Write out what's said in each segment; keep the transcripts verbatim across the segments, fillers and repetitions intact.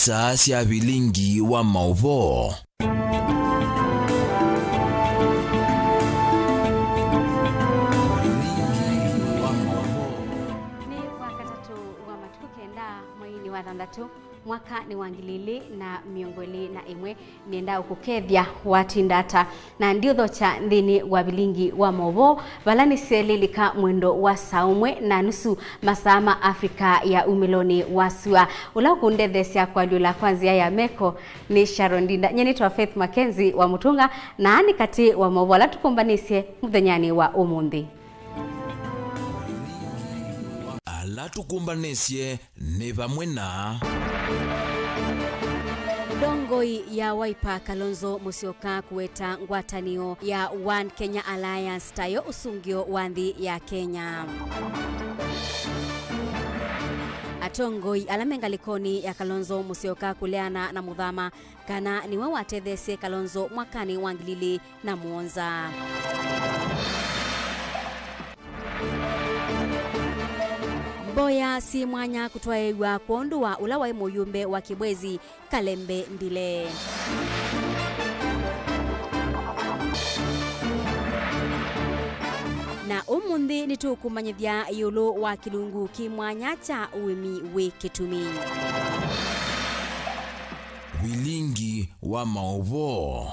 Star sya vilingi wa maũvoo. Vilingi wa maũvoo. Nĩ Wakatatũ wa matukũ kenda mweinĩ wa thanthatũ, mwaka nĩ wa ngili ilĩ na mĩongo ĩlĩ na ĩmwe. Nĩenda ũkũkethya watinda ata, na ndiũthokya nthĩnĩ wa vilingi wa maũvoo, vala nĩsyaĩlĩlĩka mwendo wa saa ũmwe na nusu, masaa ma Africa ya umĩlonĩ wa sua. Ũla ũkũndetheesya kũalyũla kwa nzĩa ya meko nĩ Sharon Ndinda. Nyie nĩtwa Faith Mackenzie wa Mũtũnga, na aa nĩ katĩ wa maũvoo ala tũkũmbanĩsye mũthenyanĩ wa ũmũnthĩ. Ala tũkũmbanĩsye nĩ vamwe na. Ndongoi ya Wiper Kalonzo Musyoka kũweta ngwatanĩo ya One Kenya Alliance tayo ũsũngĩo wa nthĩ ya Kenya. Atongoi ala me ngalĩkonĩ ya Kalonzo Musyoka kũleana na Mũthama kana nĩwe watetheesye Kalonzo mwakanĩ wa ngili ilĩ na mũonza. Mboya syĩ mwanya kũtwaĩĩw'a kwondũ wa ũla waĩ mũyũmbe wa Kibwezi, Kalembe Ndile. Na ũmũnthĩ nĩtũkũmanyĩthya ĩũlũ wa kĩlungu kĩ mwanya kya ũĩmi wĩ kĩtumi. Vilingi wa maũvoo.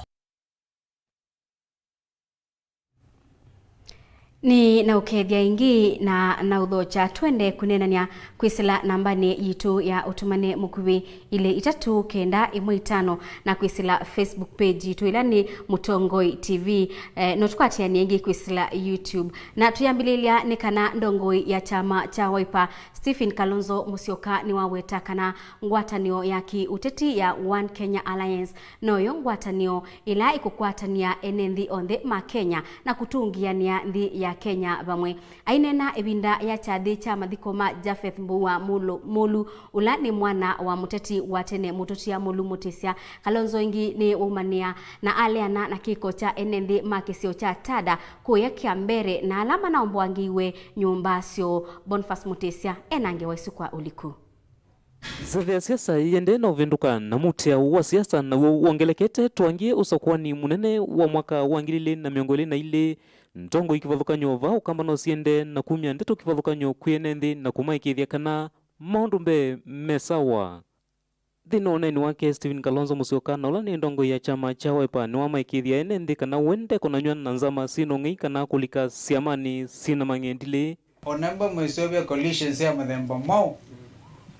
Nĩ na ũkethya ĩngĩ na na ũthokya. Twende kũneenany'a kwĩsĩla nambanĩ yitũ ya ũtũmane mũkuvĩ, ilĩ itatũ kenda ĩmwe itano, na kwĩsĩla Facebook page yitũ, ĩla nĩ Mũtongoi T V. Eh, no tũkwatĩanĩe ĩngĩ kwĩsĩla YouTube. Na tũyambĩlĩlya nĩ kana ndongoi ya kyama kya Wiper, Stephen Kalonzo Musyoka, nĩwaweta kana ngwatanĩo ya kĩ-ũteti ya One Kenya Alliance noyo ngwatanĩo ĩla ĩkũkwatany'a ene nthĩ onthe ma Kenya na kũtũngĩanĩa nthĩ ya Kenya vamwe. Aineena ĩvinda ya kyathĩ kya mathiko ma Japheth Mbũua Mũlũ, Mũlu, ũla nĩ mwana wa mũteti wa tene Mũtũtia Mũlu Mũtĩsya, Kalonzo ĩngĩ nĩwaumanĩa na aleana na kĩko kya ene nthĩ ma kĩsio kya Tada kũya Kĩambere na ala manaomboangĩiwe nyũmba syoo. Boniface Mũtĩsya ena ngewa ĩsu kwa ũliku. Nzeve ya siasa ĩendee na ũvĩndũka, na mũtĩao wa siasa naw'o wongelekete twangie ũsakũani mũnene wa mwaka wa ngili ilĩ na mĩongo ĩlĩ na ilĩ. Ndongoi kĩvathũkany'o va Ũkamba no siendee na kumya ndeto kĩvathũkany'o kwĩ ene nthĩ na kũmaĩkĩĩthya kana maũndũ mbee me sawa. Nthĩnĩ wa ũneeni wake, Stephen Kalonzo Musyoka, na ũla nĩ ndongoi ya kyama kya Wiper, nĩwamaĩkĩĩthya ene nthĩ kana we ndekonanyw'a na nzama syĩ na ũng'ei kana kũlika syamanĩ syĩ na mang'endilĩ. O na mbwa mwĩseũvya coalitions sya mũthemba mwaũ,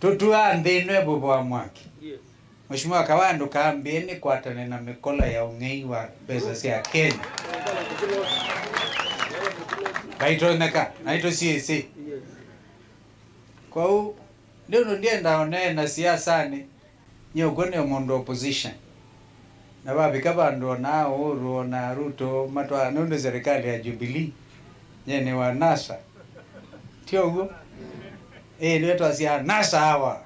tũtuaa nthĩ ĩno ĩvũvũa mwaki. Mheshimiwa Kawaya ndũkambĩe nĩ kwatane na mĩkola ya ũng'ei wa mbesa sya Kenya. Vaitonyeka, naitũ syĩsĩ. Kwoou, nĩ ũndũ ndienda ũneena siasanĩ, nyie ũkw'o nĩ mũndũ opposition. Na vavika vandũ ona Uhuru, ona Ruto matwaa nũndũ serikali ya Jubilee, nyie nĩ wa NASA. Ti ũw'o? Ĩĩ, nĩwe twasyaa NASA awa.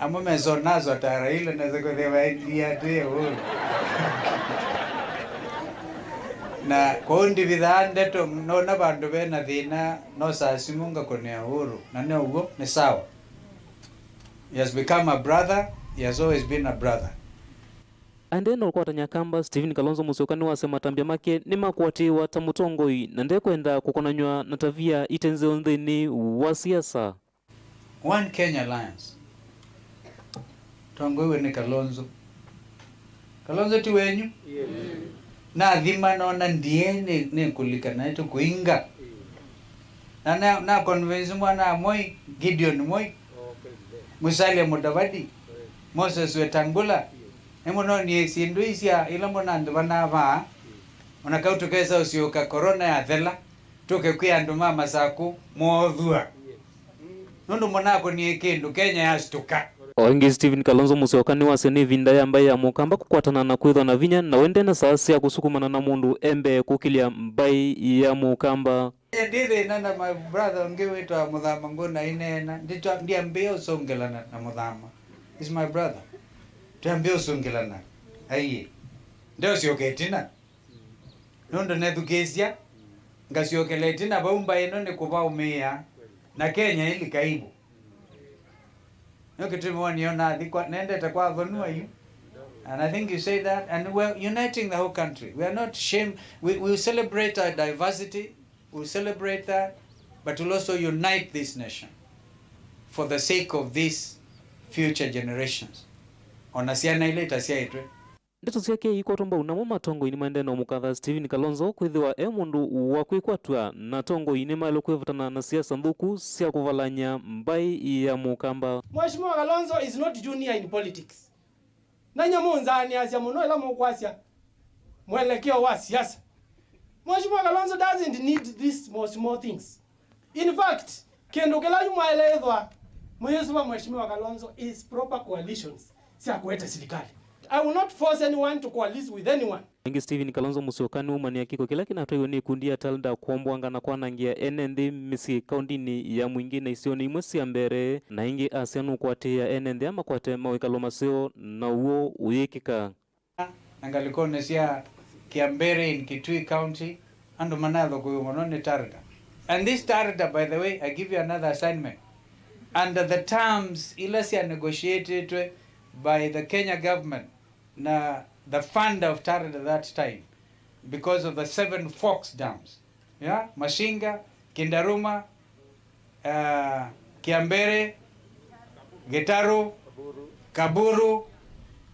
Amwe mesonaswa ta Raila nesa kũthĩwa endia atĩ Uhuru. Na kwoou ndivithaa ndeto, nona vandũ vena thĩna, nosaa simũ ngakũnĩa Uhuru. Na nĩ ũw'o, nĩ sawa. He has become a brother, he has always been a brother. Aendee na ũkwatany'a kamba, Stephen Kalonzo Musyoka nĩwasya matambya make nĩmakũatĩĩwa ta mũtongoi na ndekwenda kũkonanyw'a na tavia ite nzeo nthĩnĩ wa siasa. One Kenya Alliance. Tongoiwe nĩ Kalonzo. Kalonzo ti wenyu? Nathima nona ndiye nĩ, nĩkũlika naĩ tũkũinga. Na, na, na convince mwana wa Moi, Gideon Moi, Musalia Mudavadi, Moses Wetangula, nĩmũnonie syĩndũ isya ila mũnandĩvanaa vaa, ona kau tũkesa ũsiũka corona yathela, tũke kwĩ andũ ma Masakũ moothua. Nũndũ mũnakũnie kĩndũ, Kenya yasitũka. O ĩngĩ, Stephen Kalonzo Musyoka nĩwasya nĩ ĩvinda ya mbaĩ ya Mũkamba kũkwatana na kwĩthwa na vinya, na wende na saa sya kũsukumana na mũndũ e mbee kũkĩlya mbaĩ ya Mũkamba. Ndi thĩna na my brother ũngĩ wĩtawa Mũthama Ngũna aineena, nditwa-, ndiambĩĩa ũsũngĩlana na Mũthama. He's my brother. Twambĩĩa ũsũngĩlana. Aiĩ. Ndeũsyoka ĩtina. Nũndũ nethukĩĩsya, ngasyokela ĩtina vau mbaĩ ĩno nĩ kũvaũmĩĩa, na Kenya ĩlika ĩvu. Nĩkĩtumi wonio nathi kwa, nendete kwa athonu ayu. And I think you say that, and we're uniting the whole country. We are not shame. We, we celebrate our diversity. We celebrate that, but we'll also unite this nation for the sake of these future generations. Ona syana ila itasyaĩtwe. Ndeto syake ikwatwa mbau, namo matongoi nĩmaendee na ũmũkatha Stephen Kalonzo kwĩthĩwa e mũndũ wa kwĩkwatw'a, na atongoi nĩmaĩle kwĩvatana na siasa nthũku sya kũvalany'a mbaĩ ya Mũkamba. Mheshimiwa Kalonzo is not junior in politics. Na nyie mũnzaanĩasya mũno ĩla mũkwasya mwelekeo wa siasa. Mheshimiwa Kalonzo doesn't need these small, small things. In fact, kĩndũ kĩla yu mwaĩle ĩthwa mũyĩsũva Mheshimiwa Kalonzo is proper coalitions sya kũete silikalĩ. I will not force anyone to coalesce with anyone. Ĩngĩ, Stephen Kalonzo Musyoka nĩwaumanĩa kĩko kĩla kĩnatwaiwe nĩ ikundi ya Talda kwombwanga na kwanangĩa ene nthĩ mĩsyĩ kaũndinĩ ya Mwingĩ na isionĩ imwe sya mbere, na ĩngĩ asya nũkũatĩĩa ene nthĩ aa makwate mawĩkalo maseo na ũw'o ũyĩkĩka. Na ngalĩkonĩ sya Kiambere in Kitui County, andũ manathũkũĩwe mũno nĩ Tarda. And this Tarda, by the way, I give you another assignment. Under the terms ila sya negotiated by the Kenya government na the founder of Tarda that time, because of the Seven Forks dams, yeah? Masinga, Kindaruma, uh, Kiambere, Gitaru, Kaburu,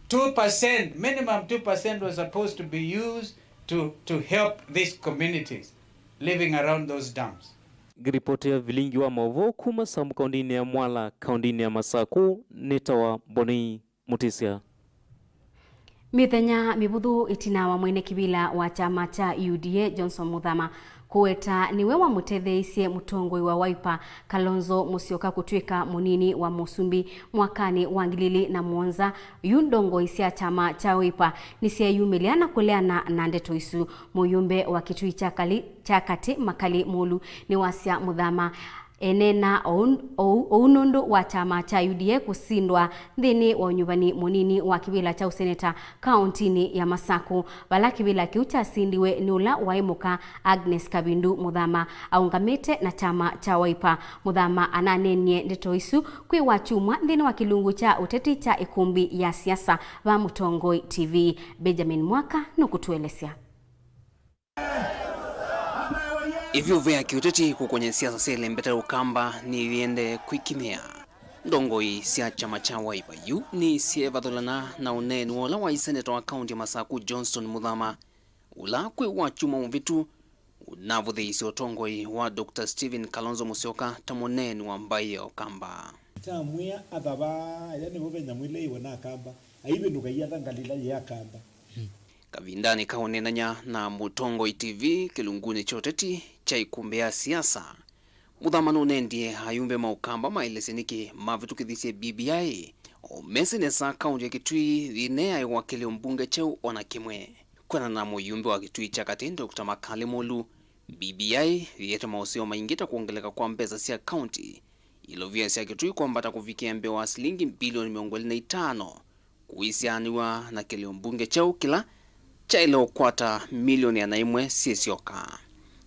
two percent, minimum two percent was supposed to be used to, to help these communities living around those dams. Ngĩripotĩa vilingi wa maũvoo kuma Sambu kaũndĩnĩ ya Mwala, kaũndĩnĩ ya Masaku, nĩtawa Mbonei Mutisya. Mĩthenya mĩvũthũ ĩtina wa mwene kĩvĩla wa kyama kya U D A Johnson Muthama kũweta nĩwe wamũtetheeisye mũtongoi wa Wiper Kalonzo Musyoka kũtw'ĩka mũnini wa mũsumbĩ mwakanĩ wa ngili ili na mũonza, yu ndongoi sya kyama kya Wiper nĩsyeeyumĩlya na kũleana na ndeto isu. Mũyũmbe wa Kitui kya Kali, kya Katĩ Makali Mũlu nĩwasya Muthama eneena ũu, ũu, ũu nũndũ wa kyama kya U D A kũsindwa nthĩnĩ wa ũnyuvani mũnini wa kĩvĩla kya ũseneta kaũntinĩ ya Masaku, vala kĩvĩla kĩu kyasindiwe nĩ ũla waĩ mũka Agnes Kavindu Muthama aũngamĩte na kyama kya Wiper. Muthama ananeenie ndeto isu kwĩ Wakyumwa nthĩnĩ wa kĩlungu kya ũteti kya ĩkũmbi ya siasa va Mũtongoi T V. Benjamin Mwaka nũkũtũelesya. Ĩvyũvũ ya kĩũteti kũkũny'a siasa sya ĩlembeta ya Ũkamba nĩyĩendee kwĩkimĩa. Ndongoi sya kyama kya Wiper yu nĩsyeevathũlana na ũneeni wa ũla waĩ seneta wa kaũnti ya Masaku Johnston Muthama, ũla kwĩ Wakyumwa mũvĩtu ũnavũthĩĩisye ũtongoi wa Doctor Stephen Kalonzo Musyoka ta mũneeni wa mbaĩ ya Ũkamba. Kyamwĩa athavaa, aya nĩvo ve nyamũ ĩla ĩwe na Akamba, aivĩndũka iatha ngalĩla yĩ Akamba. Kavindanĩ ka ũneenany'a na Mũtongoi T V kĩlungunĩ kya ũteti kya ĩkũmbĩ ya siasa, Muthama nũnendie ayumbe ma Ũkamba maelesye nĩkĩ mavĩtũkĩthisye B B I, o mesĩ nesa kaũnti ya Kitui yĩneeaĩwa kĩlĩo mbunge kyeũ o na kĩmwe. Kwĩanana na mũyumbe wa Kitui kya Katĩ, Doctor Makali Mũlu, B B I yĩete maũseo maingĩ ta kwongeleka kwa mbesa sya kaũnti, ilovia sya Kitui kwambata kũvikĩa mbee wa silingi mbilioni mĩongo ĩlĩ na itano, kũisyaanĩw'a na kĩlĩo mbunge kyeũ kĩla kyaĩle ũkwata milioni ĩana ĩmwe syĩ syoka.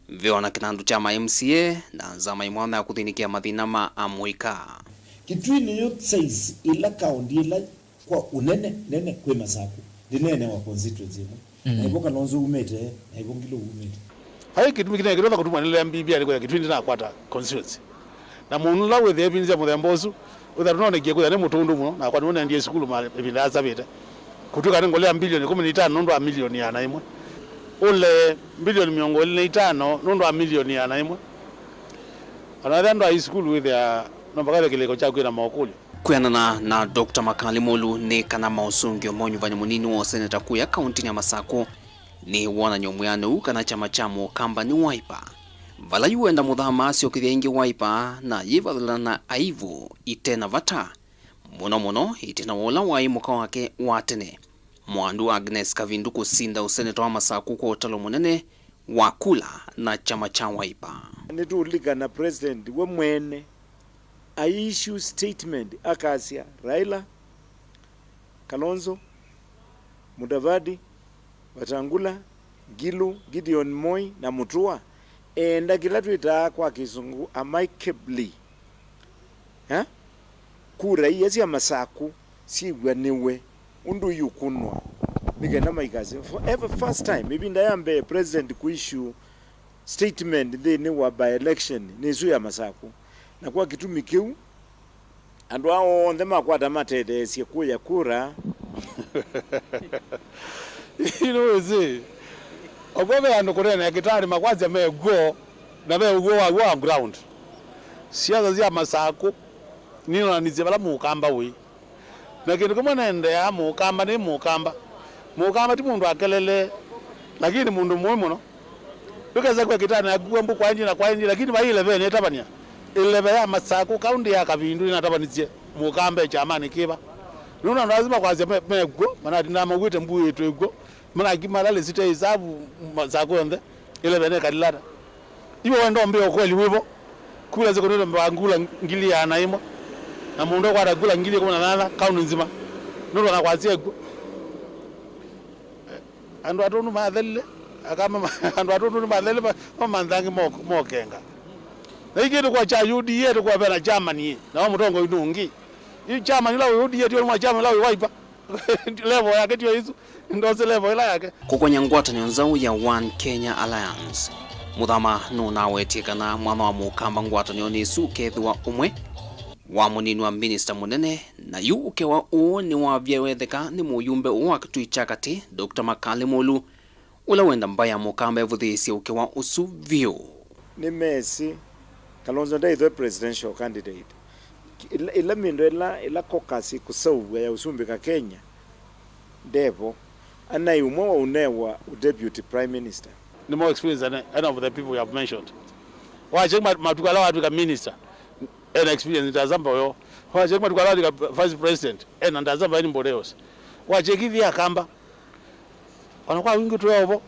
Ve o na kĩnandũ kya ma M C A na nzama ĩ mwanya ya kũthĩnĩkĩa mathĩna ma amũika. Kitui nĩyo size ĩla kaũnti ĩla kwa ũnene nene kwĩ Masaku, ndĩneenewa constituency ĩmwe. Mm. Na ĩvo Kalonzo umĩte, na ĩvo Ngilu umĩte. Vai kĩtumi kĩnene kĩtonya kũtuma nĩlea B B I nĩ kwĩtha Kitui ndĩnakwata constituency. Na mũndũ ũla wĩthĩa ĩvinda sya mũthemba ũsu, wĩtha tũnonekie kwĩtha nĩ mũtũndũ mũno, nakwa nĩwe naendie sukulu ma ĩvinda yasavĩte. Kũtw'ĩka nĩ ngũlea mbilioni ĩkũmi na itano nũndũ wa milioni ĩana ĩmwe. Ũle mbilioni mĩongo ĩlĩ na itano nũndũ wa milioni ĩana ĩmwe. Ona ethĩa ndwaĩ sukulu wĩthĩa no mpaka ve kĩlĩko kya kwĩna maũkũlyo. Kwĩanana na Doctor Makali Mũlu nĩ kana maũsũngĩo ma ũnyuvani mũnini wa ũseneta kũya kaũntinĩ ya Masakũ nĩ wonany'o mwĩanĩu kana kyama kya Mũkamba nĩ Wiper. Vala yu wenda Mũthama asyokethya ĩngĩ Wiper na yĩvathũlana na aivu ite na vata, mũno mũno ĩtina wa ũla waĩ mũka wake wa tene, Mwandu Agnes Kavindu kũsinda ũseneta wa Masakũ kwa ũtalo mũnene wa kula na kyama kya Wiper. Nĩtũũlilikana President we mwene ai issue statement akasya, Raila, Kalonzo, Mudavadi, Wetangula, Ngilu, Gideon Moi na Mutua, eenda kĩla twĩtaa kwa Kĩsũngũ amicably, eh, kura ia sya Masaku syĩw'anĩwe ũndũ iũkũnwa, nĩ kenda maikasye for ever first time, ĩvinda ya mbee president kũissue statement nthĩnĩ wa by-election nĩ ĩsu ya Masaku. Na kwa kĩtumi kĩu, andũ aa onthe makwata matetheesye kũya kura. Ino wĩsĩ, okw'o ve andũ kũneenea kĩtalĩ makwasya me kw'o, na ve ũw'o wa w'o on ground. Siasa sya Masaku ninonanisye vala Mũkamba wĩ. Na kĩndũ kĩmwe nendeaa, Mũkamba nĩ Mũkamba. Mũkamba ti mũndũ akelele, lakini nĩ mũndũ mũĩ mũno. Ndũkesa kw'a kĩtani akuwa mbu kwa inji na kwa inji, lakini vai ĩleve nĩtavany'a. Ĩleve ya Masaku, kaunti ya Kavindu, nĩnatavanyisye Mũkamba e kyamanĩ kĩva. Nũndũ andũ asu makwasya me- mekw'o, manatindaa mauĩte mbuĩtwe kw'o, manakimala lĩsite ĩsavu Masaku yonthe, ĩleve nĩkalilata. Iwe wenda ũmbĩe ũkweli wĩvo. Kula ziko nũndũ wa ngula ngili ĩana ĩmwe, na mũndũ ũkwata ngula ngili ĩkũmi na nyanya kaunti nzima. Nũndũ anakwasya ĩkw'o. Andũ atũndu mathelile, akama ma- andũ atũndu nĩ mathelile, ma- mamanthangi mok- mokenga. Na ikĩndũ kwa cha U D A tũkwavea na chairman ĩ, na wa mũtongoi nũngĩ. Yu chairman ĩla wĩ U D A tio mwa chairman ĩla wĩ Wiper. Level yake tio isu. Ndose level ĩla yake. Kũkonya ngwatanĩo nzaũ ya One Kenya Alliance, Mũthama nũnawetie kana mwanya wa Mũkamba ngwatanĩonĩ ĩsu ũkethĩwa ũmwe wa mũnini wa minista mũnene, na yu ũkewa ũũ nĩwavya wetheka nĩ mũyumbe ũũ wa Kitui kya Katĩ, Doctor Makali Mulu, ũla wenda mbaĩ ya Mũkamba ĩvũthĩĩsye ũkewa ũsu vyũ. Nĩmesĩ Kalonzo ndaĩthwe presidential candidate. Ĩla, ĩla mĩndũ ĩla, ĩla caucus ĩkũseũvw'a ya ũsumbĩka Kenya, ndevo. Anaĩ ũmwe wa ũnewa ũ deputy prime minister. Nĩ more experience than any of the people you have mentioned. Wache ma- matuku ala watwĩka minister, ena experience ndasamba ũyo. Wache matuku ala watwĩka vice president, ena ndasamba anybody else. Wache kithi Akamba. Ona kwa wingi tũya ũvo.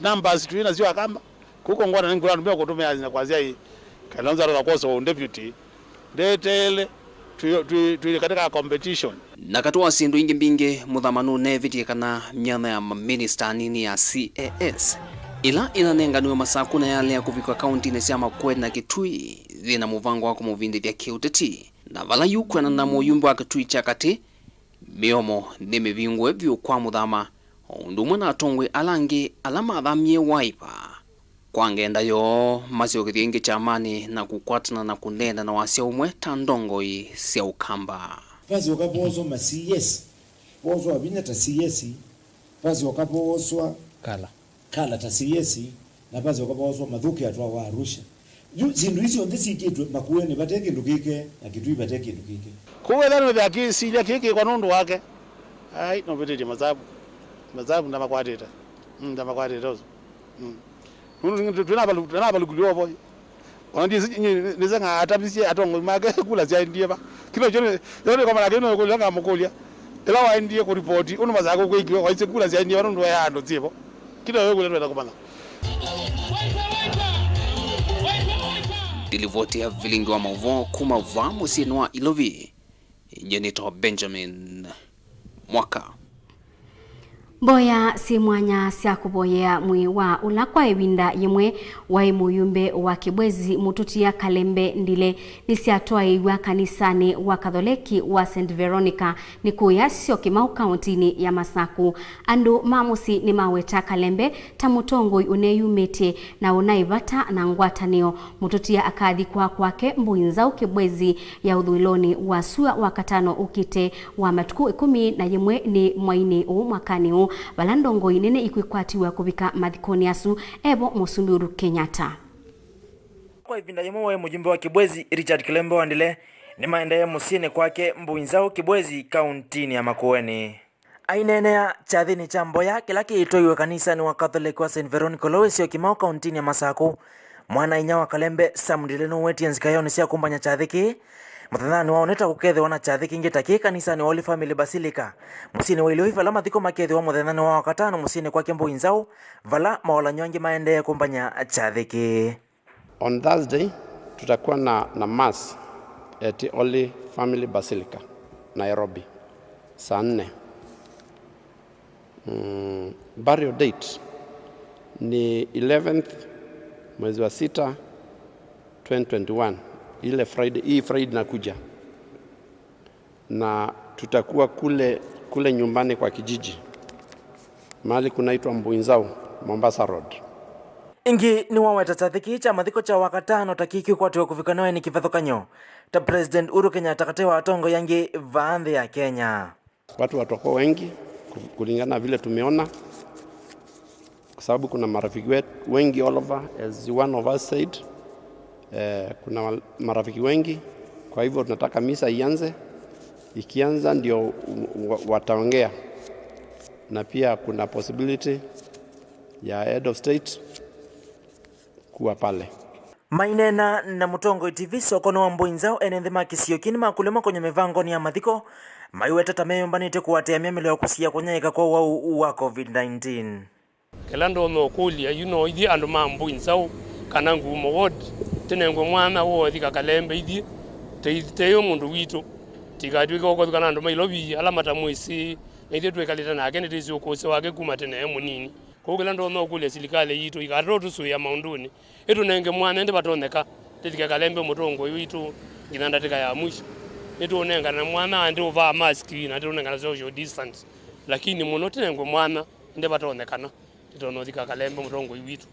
Numbers twĩ nasyo Akamba. Kuko ngwana nĩ ngũla andũ mekũtũmĩa na kwasya ĩ, Kalonzo aroka kwosa ũ deputy. Ndeteele, twĩ, twĩ, twĩ katika competition. Na katĩ wa syĩndũ ingĩ mbingĩ, Mũthama nũnevĩtye kana myanya ya maminista anini ya C A S, ĩla ĩnanenganiwe Masaku na yalea kũvika kauntinĩ sya Makueni na Kitui, yĩna mũvango wa kũmũvindĩthya kĩũteti. Na vala yu kwĩanana na mũyumbe wa Kitui kya Katĩ, mĩomo nĩmĩvingũe vyũ kwa Mũthama, o ũndũ ũmwe na atongoi ala angĩ ala mathamie Wiper. Kwa ngenda yoo, masyokethya ĩngĩ kyamanĩ na kũkwatana na kũneena na wasya ũmwe ta ndongoi sya Ũkamba. Vasyoka vooswa ma C S, vooswa vinya ta C S, vasyoka vooswa kala, kala ta C S, na vasyoka vooswa Mathuki atwawa Arusha. Yu syĩndũ isu syonthe syĩkĩtwe Makueni vate kĩndũ kĩke, na Kitui vate kĩndũ kĩke. Kũu ethwa nĩwĩthĩa kĩsilya kĩkĩkwa nũndũ wake. Ai, nũvĩtĩtye masavu. Masavu ndamakwatĩte. Mm, ndamakwatĩte ũsu. Mm. Nũndũ nĩ- twĩ- twĩna avalu- twĩna avalukulyo ovo. Ona ndiĩsĩ nĩ- nĩseng'a atavisye atongoi make kula syaendie va. Kĩla kyo nĩ- yo nĩkomana kĩu nĩkũlya ngamũkũlya. Ĩla waendie kũripoti ũndũ Masaku kwĩkiwe, waisye kula syaendie va nũndũ ya andũ syĩvo. Kĩla yo kũlya twenda kũmanya. Ndilivoti ya vilingi wa maũvoo kuma vaa mũsyĩnĩ wa Ilovi. Nyie nĩtawa Benjamin Mwaka. Mboya syĩ mwanya sya kũvoyea mwĩĩ wa ũla kwa ĩvinda yĩmwe waĩ mũyumbe wa Kĩbwezi, Mũtũtia Kalembe Ndile, nĩsyatwaĩĩw'a kanisanĩ wa Katholeki wa Saint Veronica nĩ kũya syo Kĩmaũ kaũntinĩ ya Masaku. Andũ ma mũsyĩ nĩmaweta Kalembe ta mũtongoi ũneyumĩtye na ũnaĩ vata na ngwatanĩo. Mũtũtia akathikwa kwake Mbũi Nzaũ Kĩbwezi ya ũthũĩlonĩ wa sua Wakatano ũkĩte wa matukũ ĩkũmi na yĩmwe nĩ mwainĩ ũũ mwakanĩ ũũ, vala ndongoi nene ikwĩkwatiw'a kũvika mathikonĩ asu, evo Mũsumbĩ Uhuru Kenyatta. Kwa ĩvinda yĩmwe waĩ mũyumbe wa Kĩbwezi, Richard Kalembe wa Ndile, nĩmaendee mũsyĩnĩ kwake Mbũi Nzaũ Kĩbwezi, kaũntinĩ ya Makueni. Aineenea kyathĩnĩ kya mboya kĩla kĩitwaiwe kanisanĩ wa Catholic wa Saint Veronica ũla wĩ syo Kĩmaũ kaũntinĩ ya Masaku, mwana-a-inyia wa Kalembe, Sam Ndile, nũwetie nzikayonĩ sya kũmbany'a kyathĩ kĩĩ mũthenyanĩ wa ũnĩta kũkethĩwa na kyathĩ kĩngĩ ta kĩĩ kanisanĩ wa Holy Family Basilica mũsyĩnĩ wa Ilovi, vala mathiko makethĩwa mũthenyanĩ wa Wakatano mũsyĩnĩ kwake Mbũi Nzaũ, vala maolan'yo angĩ maendee kũmbany'a kyathĩ kĩĩ. On Thursday tutakuwa na, na mass at Holy Family Basilica, Nairobi, saa nne. Mm, burial date ni eleventh mwezi wa sita, twenty twenty-one, ile Friday, hii Friday inakuja. Na tutakuwa kule, kule nyumbani kwa kijiji, mahali kunaitwa Mbuinzau, Mombasa Road. Ĩngĩ nĩwaweta kyathĩ kĩĩ kya mathiko kya wakatano ta kĩkwĩkwatĩwa kũvika nawe nĩ kĩvathũkany'o ta President Uhuru Kenyatta katĩ wa atongoi angĩ vaa nthĩ ya Kenya. Watu watakuwa wengi ku-, kulingana na vile tumeona, kwa sababu kuna marafiki wet-, wengi all over, as one of us said. Eh, kuna wal-, marafiki wengi, kwa hivyo tunataka misa ianze. Ikianza ndio wa-, wataongea, na pia kuna possibility ya head of state kuwa pale. Maineena na Mũtongoi T V, soko nĩ wa Mbuinzau, ene nthĩ ma kĩsio kĩĩ nĩmakũlya makonye mĩvangonĩ ya mathiko, maiweta ta meyũmbanĩtye kũatĩĩa myamĩlo ya kũsiĩĩa kũnyaĩĩka kwa ũwau wa covid nineteen. Kĩla ndonya ũkũlya yu no ithyĩ andũ ma Mbuinzau kana Ngumo Ward tũnengwe mwanya wa ũthika Kalembe ithyĩ, tei-, teyo mũndũ witũ. Tikatw'ĩke ũkothukana andũ ma Ilovi ala matamwĩsĩ, na ithyĩ twĩkalĩte nake nĩtwĩsĩ ũkũsĩ wake kuma tene e mũnini. Kwoou kĩla ndonya ũkũlya silikalĩ yitũ ikatata ũtũsũĩa maũndũnĩ, ĩtũnenge mwanya ĩndĩ vatonyeka tũthike Kalembe mũtongoi witũ nginya ndatĩka ya mwisho. Nĩtũũnengana mwanya ĩndĩ ũvaa mask na nĩtũũnengana social distance, lakini mũno tũnengwe mwanya ĩndĩ vatonyekana tũtonya ũthika Kalembe mũtongoi witũ.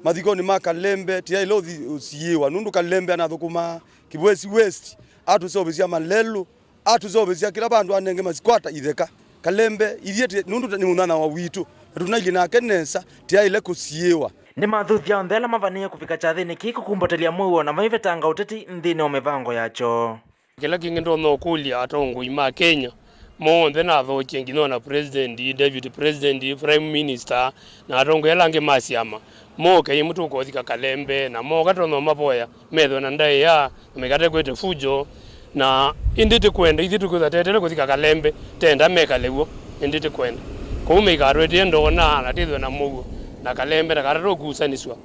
Mathikonĩ ma Kalembe tĩyaĩle ũthi-, ũsiĩĩwa, nũndũ Kalembe anathũkũmaa Kibwezi West, atũseũvĩsya malelũ, atũseũvĩsya kĩla vandũ, anenge masikwata itheka. Kalembe ithyĩ tĩ-, nũndũ nĩ mũnyanyawa witũ, na tũnailyĩ nake nesa, tĩyaĩle kũsiĩĩwa. Nĩmathuthya onthe ala mavanĩĩe kũvika kyathĩnĩ kĩĩ kũkumbatĩlya mũuo na maivetanga ũteti nthĩnĩ wa mĩvango yakyo. Kĩla kĩngĩ ndonya ũkũlya atongoi ma Kenya monthe na athokye nginya ona president, deputy president, prime minister, na atongoi ala angĩ ma syama moke ĩmwe tũkothika Kalembe, na moka tonya ũmavoya methwe na ndaĩa na maikate kwĩte fujo. Na ĩndĩ tĩkwenda, ithyĩ tũkwĩthwa teteele kũthika Kalembe, tenda mekale w'o, ĩndĩ tĩkwenda. Kwoou maikatwetee ndoona na tĩthwe na mũuo na Kalembe, na kata tũkusanĩsw'a